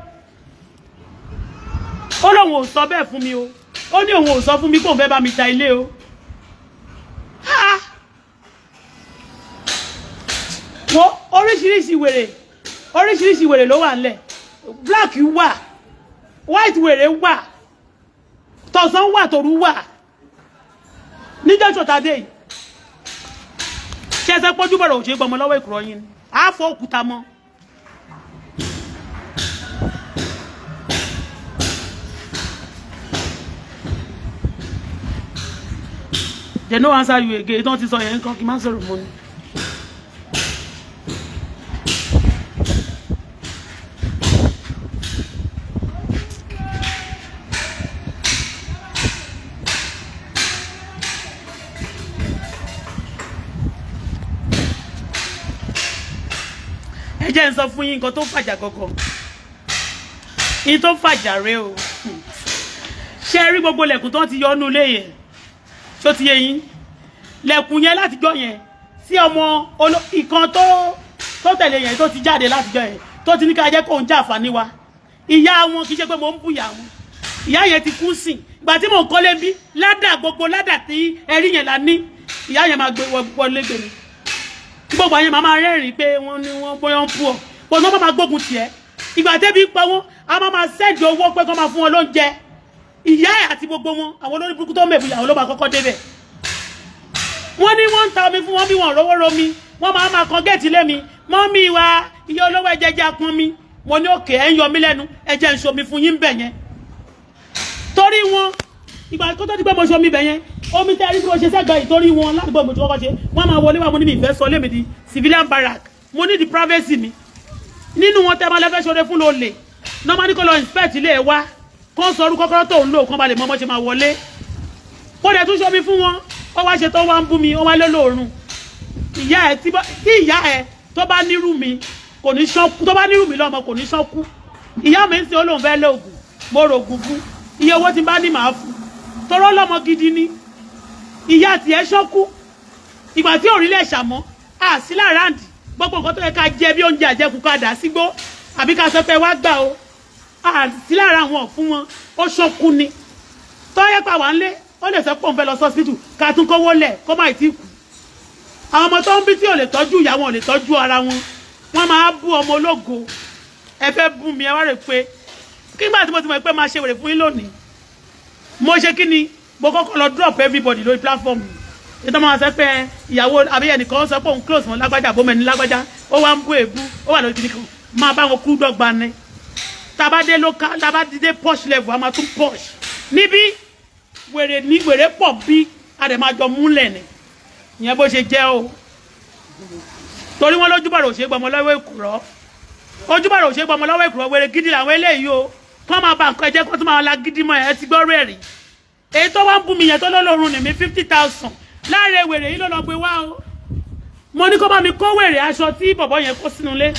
Ó lóun ò sọ bẹ́ẹ̀ fún mi o. Ó ní òun ò sọ fún mi kóun fẹ́ bá mi ta ilé o. Ha! Wo oríṣiríṣi wèrè, oríṣiríṣi wèrè ló wà nílẹ̀. Black wà, white wèrè wà, tọ̀sán wà, tòru wà. Níjọ́ sọ̀tàdé yìí, ṣe ẹsẹ̀ pọ́jú bọ̀rọ̀ òṣèré gbọmọ lọ́wọ́ ìkùrọ̀ yín ni àá fọ́ òkúta mọ́. They no answer you again. Ìtàn ti sọ yẹn nǹkan kí n má sọ̀rọ̀ mọ́ ni. Ẹ jẹ́ n sọ fún yín nǹkan tó fàjà gangan. Yín tó fàjà rèé o. Ṣé ẹ rí gbogbo lẹ̀kùn tó ti yọ ọ́nú ilé yẹn? Ṣó ti yé yín? Lẹ̀kùn yẹn látijọ́ yẹn tí ọmọ ìkan tó tẹ̀lé yẹn tó ti jáde látijọ́ yẹn, tó ti ní ká jẹ́ kó ń jà àǹfààní wa. Ìyá wọn, kì í ṣe pé mò ń bú ìyá wọn, ìyá yẹn ti kú sìn. Ìgbà tí mò ń kọ́lé bí ládà, gbogbo ládà tí ẹrí yẹn la ní, ìyá yẹn máa gbé wọlé gbé mi. Gbogbo àyẹn máa máa rẹ́rìn-ín pé wọ́n ní wọ́n bóyá ń pú ọ bó ní wọ́n máa gbógun tiẹ̀. Ìgbà tẹ́bi pa wọ́n, a máa máa send owó pé kó máa fún wọn lóúnjẹ. Ìyá ẹ̀ àti gbogbo wọn, àwọn olórí burúkú tó mẹ̀bù ìyàwó ló máa kọ́kọ́ débẹ̀. Wọ́n ní wọ́n ń ta omi fún wọn bí wọ́n rówó romi. Wọ́n máa máa kan géètì lé mi. Mummy wa, iye olówó, ẹ̀jẹ̀ jẹ́ apọn mi. Mo ní òkè ẹ̀ ń yọ mí lẹ́nu, ẹ̀jẹ̀ ń ṣomi fún yín bẹ̀ yẹn torí wọn. Ìgbà tó tó di pé mo ṣe omi bẹ̀ yẹn, omi tẹ́ ẹ rí tí mo ṣe sẹ́gbẹ̀ẹ́ yìí, torí wọn ládùúgbò mo ti kọ́kọ́ ṣe. Wọ́n máa wọlé wa. Mo ní mi ìfẹ́ sọ lémi di civilian barrack, mo ní di privacy mi. Nínú wọn tẹ́ máa lẹ́fẹ́ ṣoore fún ló lè normally kó lọ inspect ilé ẹ̀ wá, kó sọ orúkọ kọ́kọ́rọ́ tó ń lò, kó ba lè mọ ọmọ ṣe máa wọlé. Mo dẹ̀ tún ṣomi fún wọn. Ó wá ṣe tó wá ń bú mi, ó wá lólóòrùn ìyá ẹ. Tí ìyá ẹ tó bá nírú mi kò ní ṣánkú, tó bá nírú mi lọ́mọ kò ní ṣánkú. Ìyá mi ń sin, ó lóun fẹ́ lóògùn, mo rògùn fún. Iye owó tí n bá ní màá fún, torọ́ lọ́mọ gidi ni. Ìyá tiẹ̀ ṣánkú ìgbà tí òrílẹ̀ ṣàmọ́ àsí làráǹdì. Gbogbo nǹkan tó yẹ ká jẹ bí oúnjẹ àjẹkù, ká dà sígbó àbí ká sọ pé wá gbà o, àsí lára àwọn fún wọn. Ó ṣánkú ni. Tó yẹ pa wà ń lé, ó lè sọ pé òun fẹ́ lọ sọ́sítù, ká tún kówó lẹ̀ kó má tí kú. Àwọn ọmọ tó ń bí tí ò lè tọ́jú ìyá wọn, ò lè tọ́jú ara wọn. Wọ́n máa bú ọmọ ológo. Ẹ fẹ́ bú mi, ẹ wá rè pé kígbà tí mo ti mọ̀ pé máa ṣe wèrè fún yín lónìí, mo ṣe kí ni? Mo kọ́kọ́ lọ drop everybody lórí platform. Ètò máa sọ pé ìyàwó àbí ẹnìkan sọ pé òun close mọ́ lágbájá, àbómẹ́ni lágbájá, ó wá ń bú èébú, ó wà lórí kìnìkan, máa bá wọn kú dọ́gba ni. Tá bá dé local, tá bá dé posh level, a máa tún posh níbí. Wèrè ní wèrè pọ̀ bí a dẹ̀ máa jọ múlẹ̀ ni. Ìyẹn bó ṣe jẹ́ o, torí wọn lójúbọ̀rọ̀ ò ṣe gbọmọ lọ́wọ́ èkùrọ́, ojúbọ̀rọ̀ ò ṣe gbọmọ lọ́wọ́ èkùrọ́. Wèrè gidi làwọn eléyìí o. Kọ́ máa ba nǹkan ẹ̀jẹ̀, kó tún máa la gidi mọ́ ẹ ti gbọ́ rẹ̀ rí. Èyí tó wá ń bú mi yẹn, tó lọ́lọ́run ní mi 50,000 láàrin wèrè yìí ló lọ gbé wá o. Mo ní kó bá mi kó wèrè aṣọ tí bọ̀bọ̀ yẹn kó sínú ilé.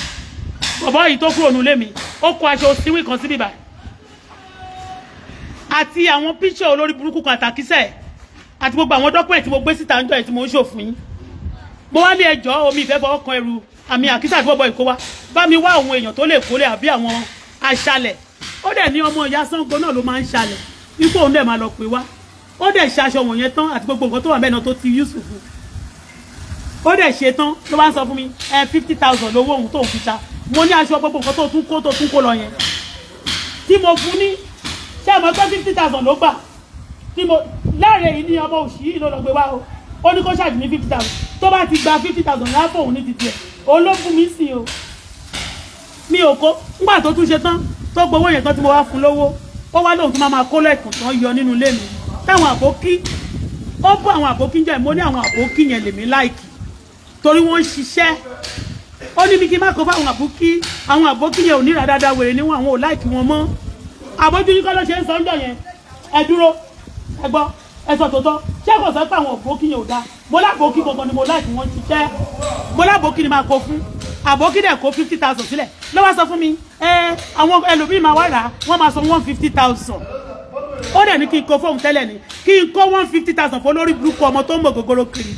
Bọ̀bọ̀ yìí tó kúrò nílé mi, ó kó aṣọ síwì kan síbí báyìí àti àwọn píṣọ̀ olórí burúkú kan àtàkísẹ̀ àti gbogbo àwọn document tí mo gbé síta ń jọ ẹ̀ tí mo ń ṣòfin yín. Mo wá ní ẹjọ́ omi ìfẹ́ fọwọ́ kan ẹrù àmì àkísà tí bọ̀bọ̀ yìí kó wá, bá mi wá àwọn èèyàn tó lè kólé àbí àwọn aṣálẹ̀. Ó dẹ̀ ní ọmọ ìyá Ṣàngó náà ló máa ń ṣalẹ̀, ipò òun dẹ̀ máa lọ pè wá. Ó dẹ̀ ṣe aṣọ wọ̀nyẹn tán àti gbogbo nǹkan tó wà mẹ́rin tó ti Yusuf. Ó dẹ̀ ṣe tán, ló bá ń sọ fún mi ẹ 50,000 lówó òun tó ń fi ṣá. Mo ní aṣọ, gbogbo nǹkan tó tún kó lọ yẹn tí mo fún ní, ṣé ẹ mọ̀ pé 50,000 ló gbà tí mo láàrin èyí ní ọmọ òṣì yìí ló lọ gbé wá o. Ó ní kó ṣáàjì ní 50,000. Tó bá ti gba 50,000 lápò òun ní títí ẹ̀, òun ló fún mi sí o. Mi ò kó. Ńgbà tó tún ṣe tán, tó gbowó yẹn tán, tí mo wá fún lówó, ó wá lóhun tó máa máa kó lẹ́kùn tán yọ nínú ilé mi táwọn àbókí. Ó bú àwọn àbókí jẹ́. Mo ní àwọn àbókí yẹn lèmi like torí wọ́n ń ṣiṣẹ́. Ó ní mi kí n má kó fáwọn àbókí, àwọn àbókí yẹn ò ní ra dáadáa, wèrè níwọ̀n, àwọn ò like wọn mọ́. Àbójú yín kọ́ ló ṣe ń sọ ń jọ yẹn. Ẹ dúró, ẹ gbọ́, ẹ sọ tòótọ́. Ṣé kò sọ pé àwọn àbókí yẹn ò dáa? Mo lábòókí gangan ni mo like, wọ́n ṣiṣẹ́. Mo lábòókí ni máa kó fún. Àbókí dẹ̀ kó 50,000 sílẹ̀ ló wá sọ fún mi ẹ, àwọn ẹlòmíì máa wá rà á, wọ́n máa san 150,000. Ó dẹ̀ ní kí n kó fóun tẹ́lẹ̀ ni, kí n kó 150,000 fún olórí burúkú ọmọ tó ń mọ̀ gògóró kiri.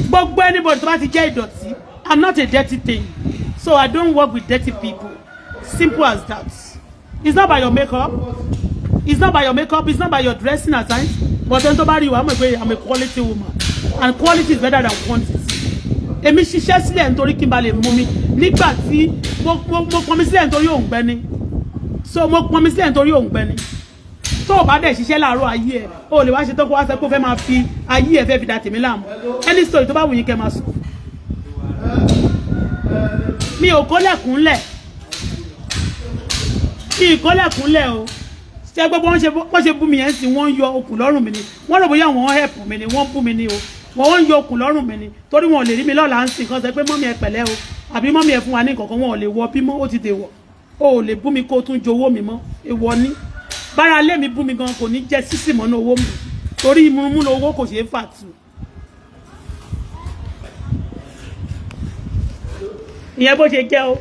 Gbogbo anybody tó bá ti jẹ́ ìdọ̀tí, I'm not a dirty thing, so I don't work with dirty people. Simple as that. It's not by your makeup, it's not by your makeup, it's not by your dressing at times, but ẹni tó bá rí wa mọ̀ pé I'm a quality woman, and quality is better than quantity. Èmi ṣiṣẹ́ sílẹ̀ nítorí kí n ba lè mú mi nígbà tí mo pọnmi sílẹ̀ nítorí òǹgbẹ ni. So mo pọnmi sílẹ̀ nítorí òǹgbẹ ni. Tó o bá dẹ̀ ṣiṣẹ́ láàárọ̀ ayé ẹ̀, o lè wá ṣe tó kó wá sọ pé ó fẹ́ máa fi ayé ẹ̀ fẹ́ fi da tèmi láàmú. Any story tó bá wù yín kẹ́ máa sọ, mi ò kólẹ̀kúnlẹ̀, mi ì kólẹ̀kúnlẹ̀ o. Ṣé gbogbo wọn ṣe wọ́n ṣe bú mi yẹn sí, wọ́n ń yọ okùn lọ́rùn mi ni. Wọ́n rò bóyá wọ́n help mi ni, wọ́n bú mi ni o. Wọ́n ń yọ okùn lọ́rùn mi ni torí wọn ò lè rí mi lọ́la ń sìn kan sọ pé mummy, ẹ pẹ̀lẹ́ o, àbí mummy, ẹ fún wa ní nǹkan kan. Wọn ò lè wọ bímọ, ó ti dè wọ̀. O ò lè bú mi kó o tún jowó mi mọ́, èèwọ̀ ni. Bára lé mi bú mi gan, kò ní jẹ́ sísì mọ́nú owó mi torí imú owó kò ṣeé fà tù. Ìyẹn bó ṣe jẹ́ o.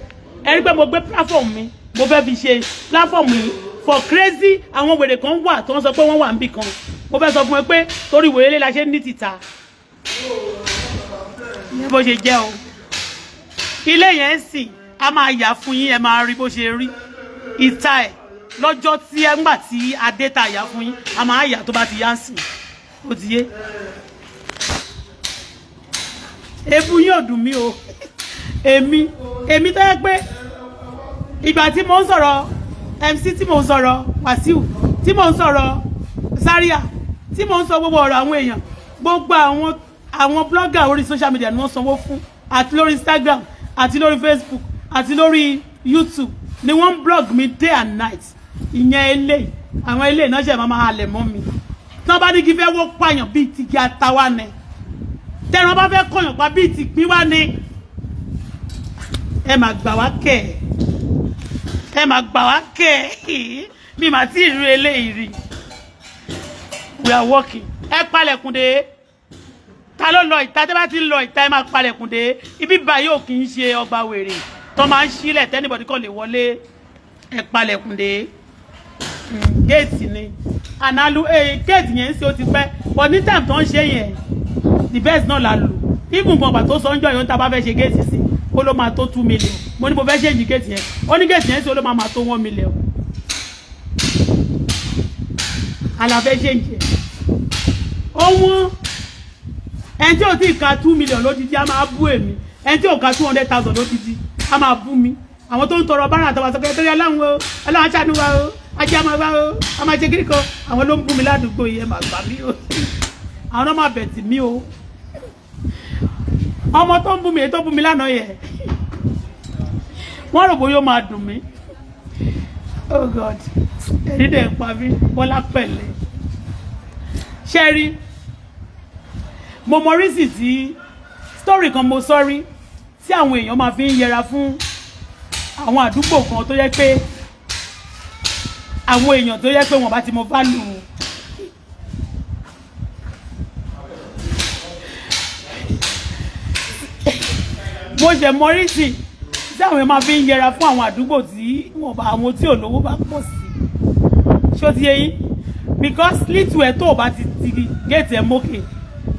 Ẹ rí pé mo gbé platform mi, mo fẹ́ fi ṣe platform yìí for crazy. Àwọn wèrè kan wà tó ń sọ pé wọ́n wà níbì kan. Mo fẹ́ sọ fún ẹ pé torí wèrè lé la ṣe ní tìta. Ìyẹn bó ṣe jẹ́ o. Ilé yẹn sì a máa yà fún yín, ẹ máa rí bó ṣe rí ìta ẹ̀ lọ́jọ́ tí ẹ ńgbà tí adé ta yà fún yín. A máa yà tó bá ti yá sí, ó ti yé. Ebu yín ò dùn mí o. Èmi tó yẹ pé ìgbà tí mo ń sọ̀rọ̀ MC, tí mo ń sọ̀rọ̀ Wàsíù, tí mo ń sọ̀rọ̀ Zaria, tí mo ń sọ gbogbo ọ̀rọ̀ àwọn èèyàn, gbogbo àwọn blogger orí social media ni wọ́n sanwó fún, àti lórí Instagram, àti lórí Facebook, àti lórí YouTube ni wọ́n ń blog mi day and night. Ìyẹn eléyìí, àwọn eléyìí náà ṣe máa halẹ̀ mọ́ mi. Tí wọ́n bá ní kí fẹ́ wó pààyàn bíi tìgì àtàwa ni, tẹ̀ràn bá fẹ́ kọ̀yàn pa bíi tìpín wá ni, ẹ máa gbà wá kẹ̀, ẹ máa gbà wá kẹ̀. Mi mà tí ì rí eléyìí rí. We are working. Ẹ palẹ̀kùn dé. Ta ló lọ ìta? Tẹ́ bá ti ń lọ ìta, ẹ máa palẹ̀kùn dé. Ibi báyìí ò kì í ṣe ọgbà wèrè tó máa ń sílẹ̀ t' anybody kàn lè wọlé. Ẹ palẹ̀kùn dé. Géètì ni ànálù. Géètì yẹn ń ṣe, ó ti pẹ́, but ní time tó ń ṣe yẹn, the best náà la lò. Even gbọ̀ngbà tó sọ ń jọ yẹn, tá a bá fẹ́ ṣe géètì sí, ó ló máa tó 2 million. Mo ní mo fẹ́ ṣe ìjì géètì yẹn, ó ní géètì yẹn sí, ó ló máa tó 1 million. Àlàfẹ́ ṣe ń jẹ ó wọ́n. Ẹni tí ò tí ì ka 2 million lódidi á máa bú èmi. Ẹni tí ò ka 200,000 lódidi á máa bú mi. Àwọn tó ń tọrọ bára àtàwọn sọ pé torí Ọlọ́run o, Ọlọ́run aṣáánú wa o, ajé àmọ́ wa o, a máa ṣe kiri kan. Àwọn ló ń bú mi ládùúgbò yìí. Ẹ máa gbà mí o, àwọn náà máa bẹ̀ tì mí o. Ọmọ tó ń bú mi, èyí tó bú mi lánàá yẹ, wọ́n rò bóyá ó máa dùn mí. Oh God, ẹ̀rí dẹ̀ ń pa mí. Bọ́lá pẹ̀lẹ́. Ṣe rí, mo mọ reason tí story kan mo sọ rí tí àwọn èèyàn máa fi ń yẹra fún àwọn àdúgbò kan, tó yẹ pé àwọn èèyàn tó yẹ pé wọ́n bá ti mọ value. Mo ṣe mọ reason tí àwọn èèyàn máa fi ń yẹra fún àwọn àdúgbò tí wọ́n bá àwọn tí olówó bá pọ̀ sí. Ṣó ti yé yín? Because little ẹ̀ tó o bá ti ti géètì ẹ̀ mókè,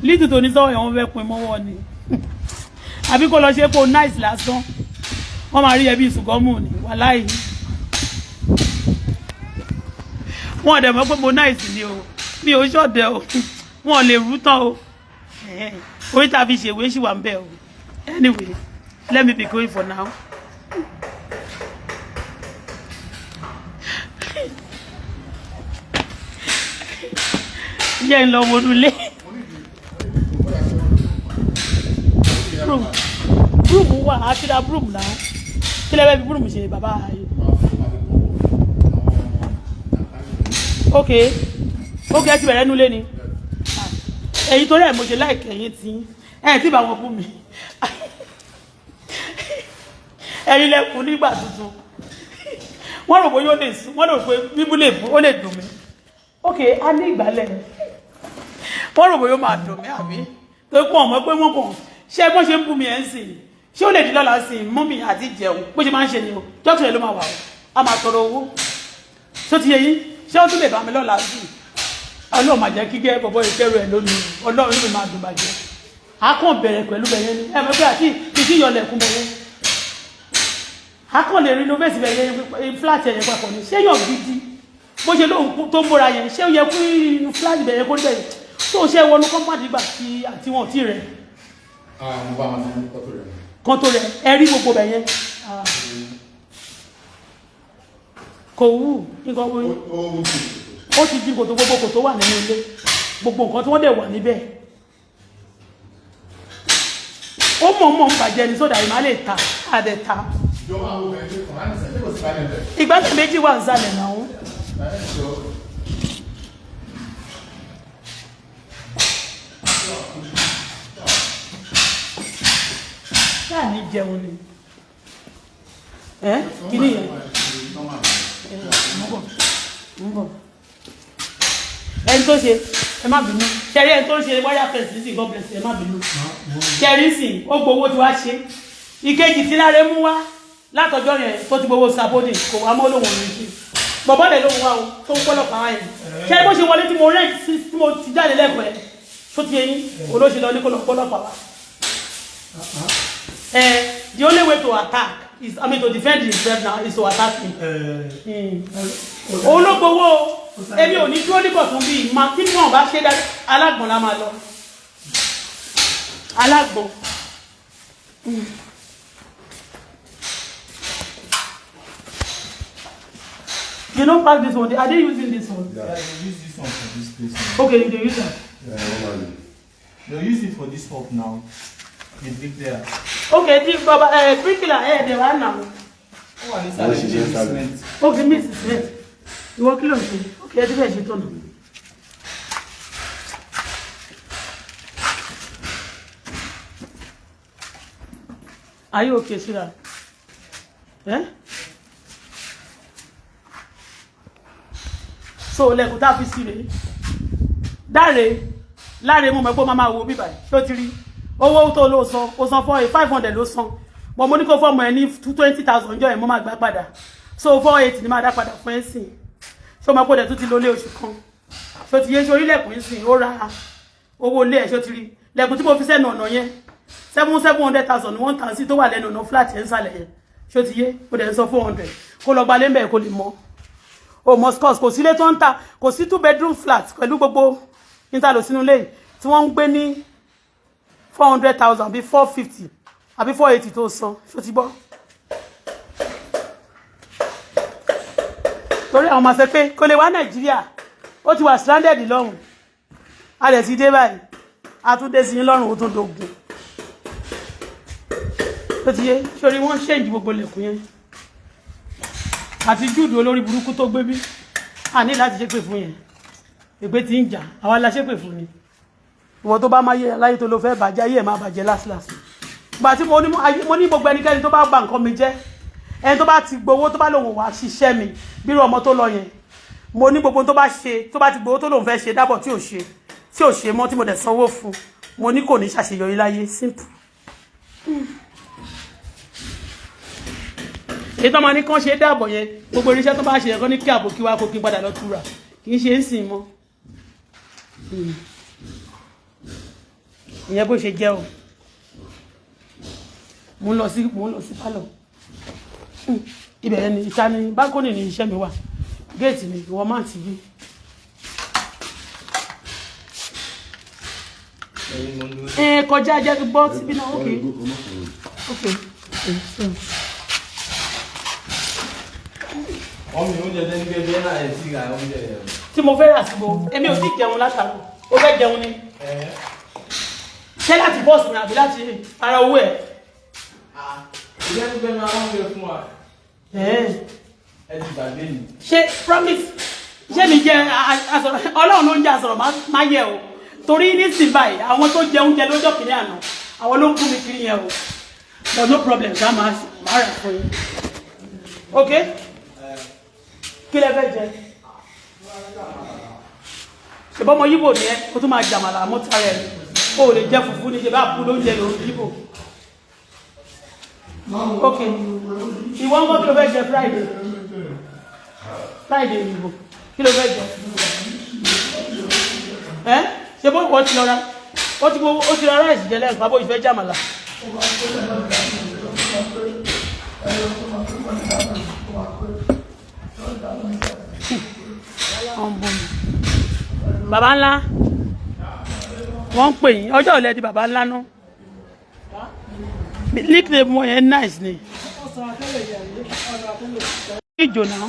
little tó ní sọ́wọ́ yẹn, wọ́n fẹ́ pin mọ́wọ́ ni, àbí kó lọ ṣe kó nice lásán, wọ́n máa rí ẹbí ìsùnkọ́mù ni. Wàláì, wọ́n dẹ̀ mọ̀ pé mo nice ni o. Mi ò ṣọ̀dẹ̀ o, wọ́n lè rú tán o. Orí tá a fi ṣèwé ṣì wà ń bẹ̀ o. Anyway, let me be going for now. Jẹ́ ń lọ wọnú ilé. Broom, broom wà á ti ra broom náà. Kí lẹ fẹ́ fi broom ṣe, bàbá yìí? Ok, ẹ ti bẹ̀rẹ̀ nulẹ̀ ni ẹ̀yin, torí ẹ̀ mo ṣe láìkẹ́ ẹ̀yin tí ẹ̀ tí bá wọn bú mi. Ẹ̀yin lẹ́kùn nígbà tuntun. Wọ́n rò bóyá ó lè sùn, wọ́n rò pé bíbú lè bú, ó lè dùn mí. Ok, a ní ìgbálẹ̀. Wọ́n rò bóyá ó máa dùn mí, àbí tó pọ̀ mọ́ pé wọ́n kàn ṣé bó ṣe ń bú mi ẹ̀ ń sìn. Ṣé ó lè di lọ́la sí i mọ́mì àti jẹun bó ṣe máa ń ṣe ni o? Jọ́kìlẹ̀ ẹ̀ ló máa wà o, a máa tọrọ owó. Ṣó ti yé yín? Ṣé ó tún lè bá mi lọ́la sí i? Ọlọ́run máa jẹ́ kíkẹ́ bọ̀bọ̀ ìkẹrù ẹ̀ lónìí. Ọlọ́run ló máa dùn bàjẹ́. A kàn bẹ̀rẹ̀ pẹ̀lú bẹ̀yẹn ni. Ẹ mọ̀ pé àti ìdí ìyọlẹ̀kùn bẹ̀yẹn, a kàn lè renovate bẹ̀yẹn, flat ẹ̀yẹn papọ̀ ni. Ṣé yàn gidi bó ṣe lóhùn tó ń bóra yẹn, ṣé ó yẹ kó inú flat bẹ̀yẹn kó bẹ̀yẹn tó ṣe wọnú compound ìgbà tí àti wọn ò tí rẹ̀? Ah, mo bá wọn ní kọ́tò rẹ̀. Kan tó rẹ̀ ẹ rí gbogbo bẹ̀yẹn. Ah. Kò wù nǹkan wo. Ó ń tì. Ó ti di kòtò. Gbogbo kòtò wà nínú ilé, gbogbo nǹkan tí wọ́n dẹ̀ wà níbẹ̀, ó mọ̀ mọ̀ ń bàjẹ́ ni sódà ìmá lè ta àdẹ̀ ta. Ìjọba àwọn obìnrin ṣe kàn án ní sẹ́yìn kò sí báyìí bẹ̀. Ìgbésẹ̀ méjì wà ń sàlẹ̀ náà. Ẹ̀ ṣọ. Ṣáà ní jẹun ni ẹ kí ni yẹn? Ń bọ̀, ń bọ̀. Ẹni tó ṣe, ẹ má bínú. Ṣẹ̀rí ẹni tó ń ṣe wáyà fence sí, God bless you, ẹ má bínú. Ṣẹ̀rí sì ó gbowó tí wàá ṣe. Ìkejì tí láre mú wá látọjọ́ yẹn tó ti gbowó sabodi, kò wá mọ́, lóhùn òun ṣe bọ̀bọ́ lẹ̀ lóhùn wá o, tó ń pọ́lọ́pàá wá yẹn. Ṣẹ̀rí bó ṣe wọlé tí mo rẹ́ tí mo ti jáde lẹ́kọ̀ọ́ ẹ̀ tó ti yẹn olóṣèlú ní kó lọ pọ́lọ́pàá wá. The only way to attack is, I mean, to defend himself now is to attack me. Òun ló gbowó o. Èmi ò ní dúró ní kọ̀tún bíi ma tí wọn bá ṣe dá. Alágbọ̀n la máa lọ, alágbọ̀n. You no pack this one. Are they using this one? Yeah, they use this one for this place now. Okay, you dey use am. Yeah, normally. They use it for this up now. The bricklayer. Okay, di baba bricklayer ẹ dẹ̀ wá nà o. Oh, and Wọ́n inside ṣiṣẹ́ the sáré. cement. Okay, mix cement. Ìwọ kí ló ń ṣe? Okay, ẹ ti fẹ́ ṣe tọ̀nà. Are you okay, sweetheart? Eh? So lẹ́kùn tá a fi sí rèé. Dáre láre, mo mọ̀ pé ó máa máa wo bíbà yìí. Ṣé ó ti rí? Owó tó ló san, ó san 4,500 ló san. Bọ̀ mo ní kó fọ́ọ̀mù ẹ ní 20,000 jọ ẹ̀, mo máa gbà padà. So 4,800 ni máa dá padà fún ẹ sìn. Ṣé o máa kó dẹ̀ tún ti lólé oṣù kan? Ṣé o ti yé ṣe orílẹ̀kùn sìn? Ó ra owó ilé ẹ̀, ṣé o ti rí? Lẹ̀kùn tí mo fi sẹ́nu ọ̀nà yẹn, 700,000 ni wọ́n ń tàn sí tó wà lẹ́nu ọ̀nà flat ẹ̀ ń sàlẹ̀ yẹn. Ṣé o ti yé? O dẹ̀ ń sọ 400. Kó lọ gbalé mbẹ̀ kó lè mọ́ o must cost. Kò sílé tó ń ta, kò sí two bedroom flat pẹ̀lú gbogbo níta lò sínú ilé yìí tí wọ́n ń gbé ní 400,000 àbí 450 àbí 480 tó san. Ṣó ti gbọ́? Torí àwọn máa sọ pé kò lè wá Nàìjíríà, ó ti wà stranded lọ́hùn. A lè ti dé báyìí, a tún dé sí yín lọ́rùn, ó tún dogun. Ó ti yé sórí. Wọ́n ṣèǹjì gbogbo lẹ̀kùn yẹn àti júùdù olórí burúkú tó gbé bí. A ní láti ṣépè fún yẹn, èpè tí ń jà àwa la ṣépè fún ni. Ìwọ tó bá máa yé aláyé tó ló fẹ́ bàjẹ́, ayé ẹ̀ máa bàjẹ́ last last. Gbà tí mo ní, mo ní gbogbo ẹnikẹ́ni tó bá gba nǹkan mi jẹ́, ẹni tó bá ti gbowó, tó bá lòun wá ṣiṣẹ́ mi, bírú ọmọ tó lọ yẹn, mo ní gbogbo tó bá ṣe, tó bá ti gbowó tó lòun fẹ́ ṣe dábọ̀, tí ò ṣe, tí ò ṣe mọ́, tí mo dẹ̀ sanwó fún, mo ní kò ní ṣàṣeyọrí láyé. Simple. Èyí tó máa ní kán ṣe dáàbọ̀ yẹn, gbogbo irinṣẹ́ tó bá ṣe yẹn, kán ní kí àbò kí wá kó kí n padà lọ túra, kì í ṣe ń sìn mọ́. Ìyẹn bó ṣe jẹ́ o. Mo ń lọ sí pálọ̀. Ibẹ̀ yẹn ni ìta ni balcony ni iṣẹ́ mi wà, géètì ni ìwọ máa ti bí. Ẹ̀yin mo ń dúró. Ẹ kọjá, jẹ́ gbọ́ síbí náà. Ok. Mummy, oúnjẹ tẹ́ ní kẹ́kẹ́ náà, ẹ̀ tí ra oúnjẹ yẹn. Tí mo fẹ́ rà síbo, èmi ò tí ì jẹun látàrọ. Ó fẹ́ jẹun ni? Ṣé láti bọ́ọ̀sì mi àbí láti ara owó ẹ̀? Ìjẹ́ ní pẹ́ máa oúnjẹ fún wa. Ẹ̀. Ẹ ti gbàgbé ni. Ṣé promise, ṣé mi jẹ àsọ̀rọ̀? Ọlọ́run ló ń jẹ àsọ̀rọ̀ má yẹ o. Torí nísìnyí báyìí, àwọn tó jẹ oúnjẹ lọ́jọ́ kìíní àná, àwọn ló ń kú mi kiri yẹn o. But no problem, ṣá máa rà fún yín. Ok, kí lẹ fẹ́ jẹ? Ṣùgbọ́n ọmọ yíbò ni ẹ, o tún máa jàmàlà mọ́tà rẹ̀. O ò lè jẹ fùfú ní ṣe bá kú lóúnjẹ lórí yíbò. Ok, ìwọ ń kọ́, kí ló fẹ́ jẹ Friday? Friday ìbò, kí ló fẹ́ jẹ? Ẹ ṣe bó wọ́n ti lọ ra, ó ti lọ rice jẹ lẹ́ẹ̀kan, bó ìfẹ́ jàmàlà. Wọ́n ń bú mi. Bàbá ńlá, wọ́n ń pè yín. Ọjọ́ òlẹ̀ di bàbá ńlá náà, nickname wọn yẹn nice ni. Ìjò náà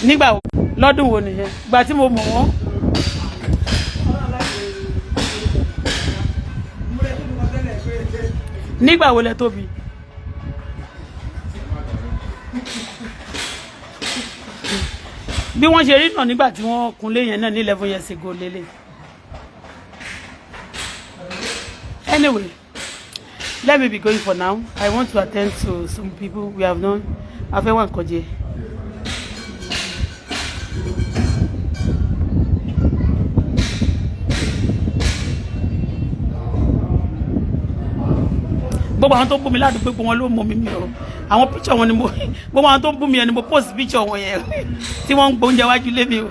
nígbà wo, lọ́dún wo nìyẹn? Ìgbà tí mo mọ̀ wọ́n. Nígbà wo lẹ tóbi? Bí wọ́n ṣe rí náà nígbà tí wọ́n kunlé yẹn náà ní 11 years ago lélẹ̀. Anyway, let me be going for now. I want to attend to some people we have known. Afẹ́ wà nǹkan jẹ. Gbogbo àwọn tó ń bú mi ládùúgbò, gbogbo wọn ló mọ mi. Mi o, àwọn picture wọn ni mo, gbogbo àwọn tó ń bú mi yẹn ni mo post picture wọn yẹn tí wọ́n ń gbóúnjẹ wájú lé mi o.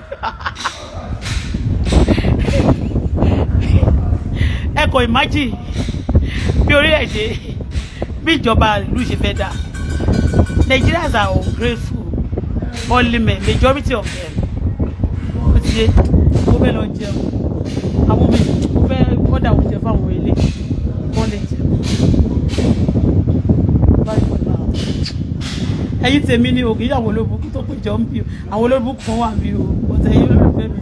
Ẹ kò imagine bí orílẹ̀-èdè, bí ìjọba ìlú ṣe fẹ́ dà. Nigerians are ungrateful, only men, majority of them. Ó ti yé. Mo fẹ́ lọ jẹun, àwọn mi, mo fẹ́ kọ́dà oúnjẹ fáwọn ilé wọ́n lè jẹun. Bye for now. Ẹ̀yin tèmi ni o, kì í ṣe àwọn olóbùkún tó péjọ ń bí o. Àwọn olóbùkún kan wà ń bí o, ọ̀tẹ̀ yín olólùfẹ́ mi.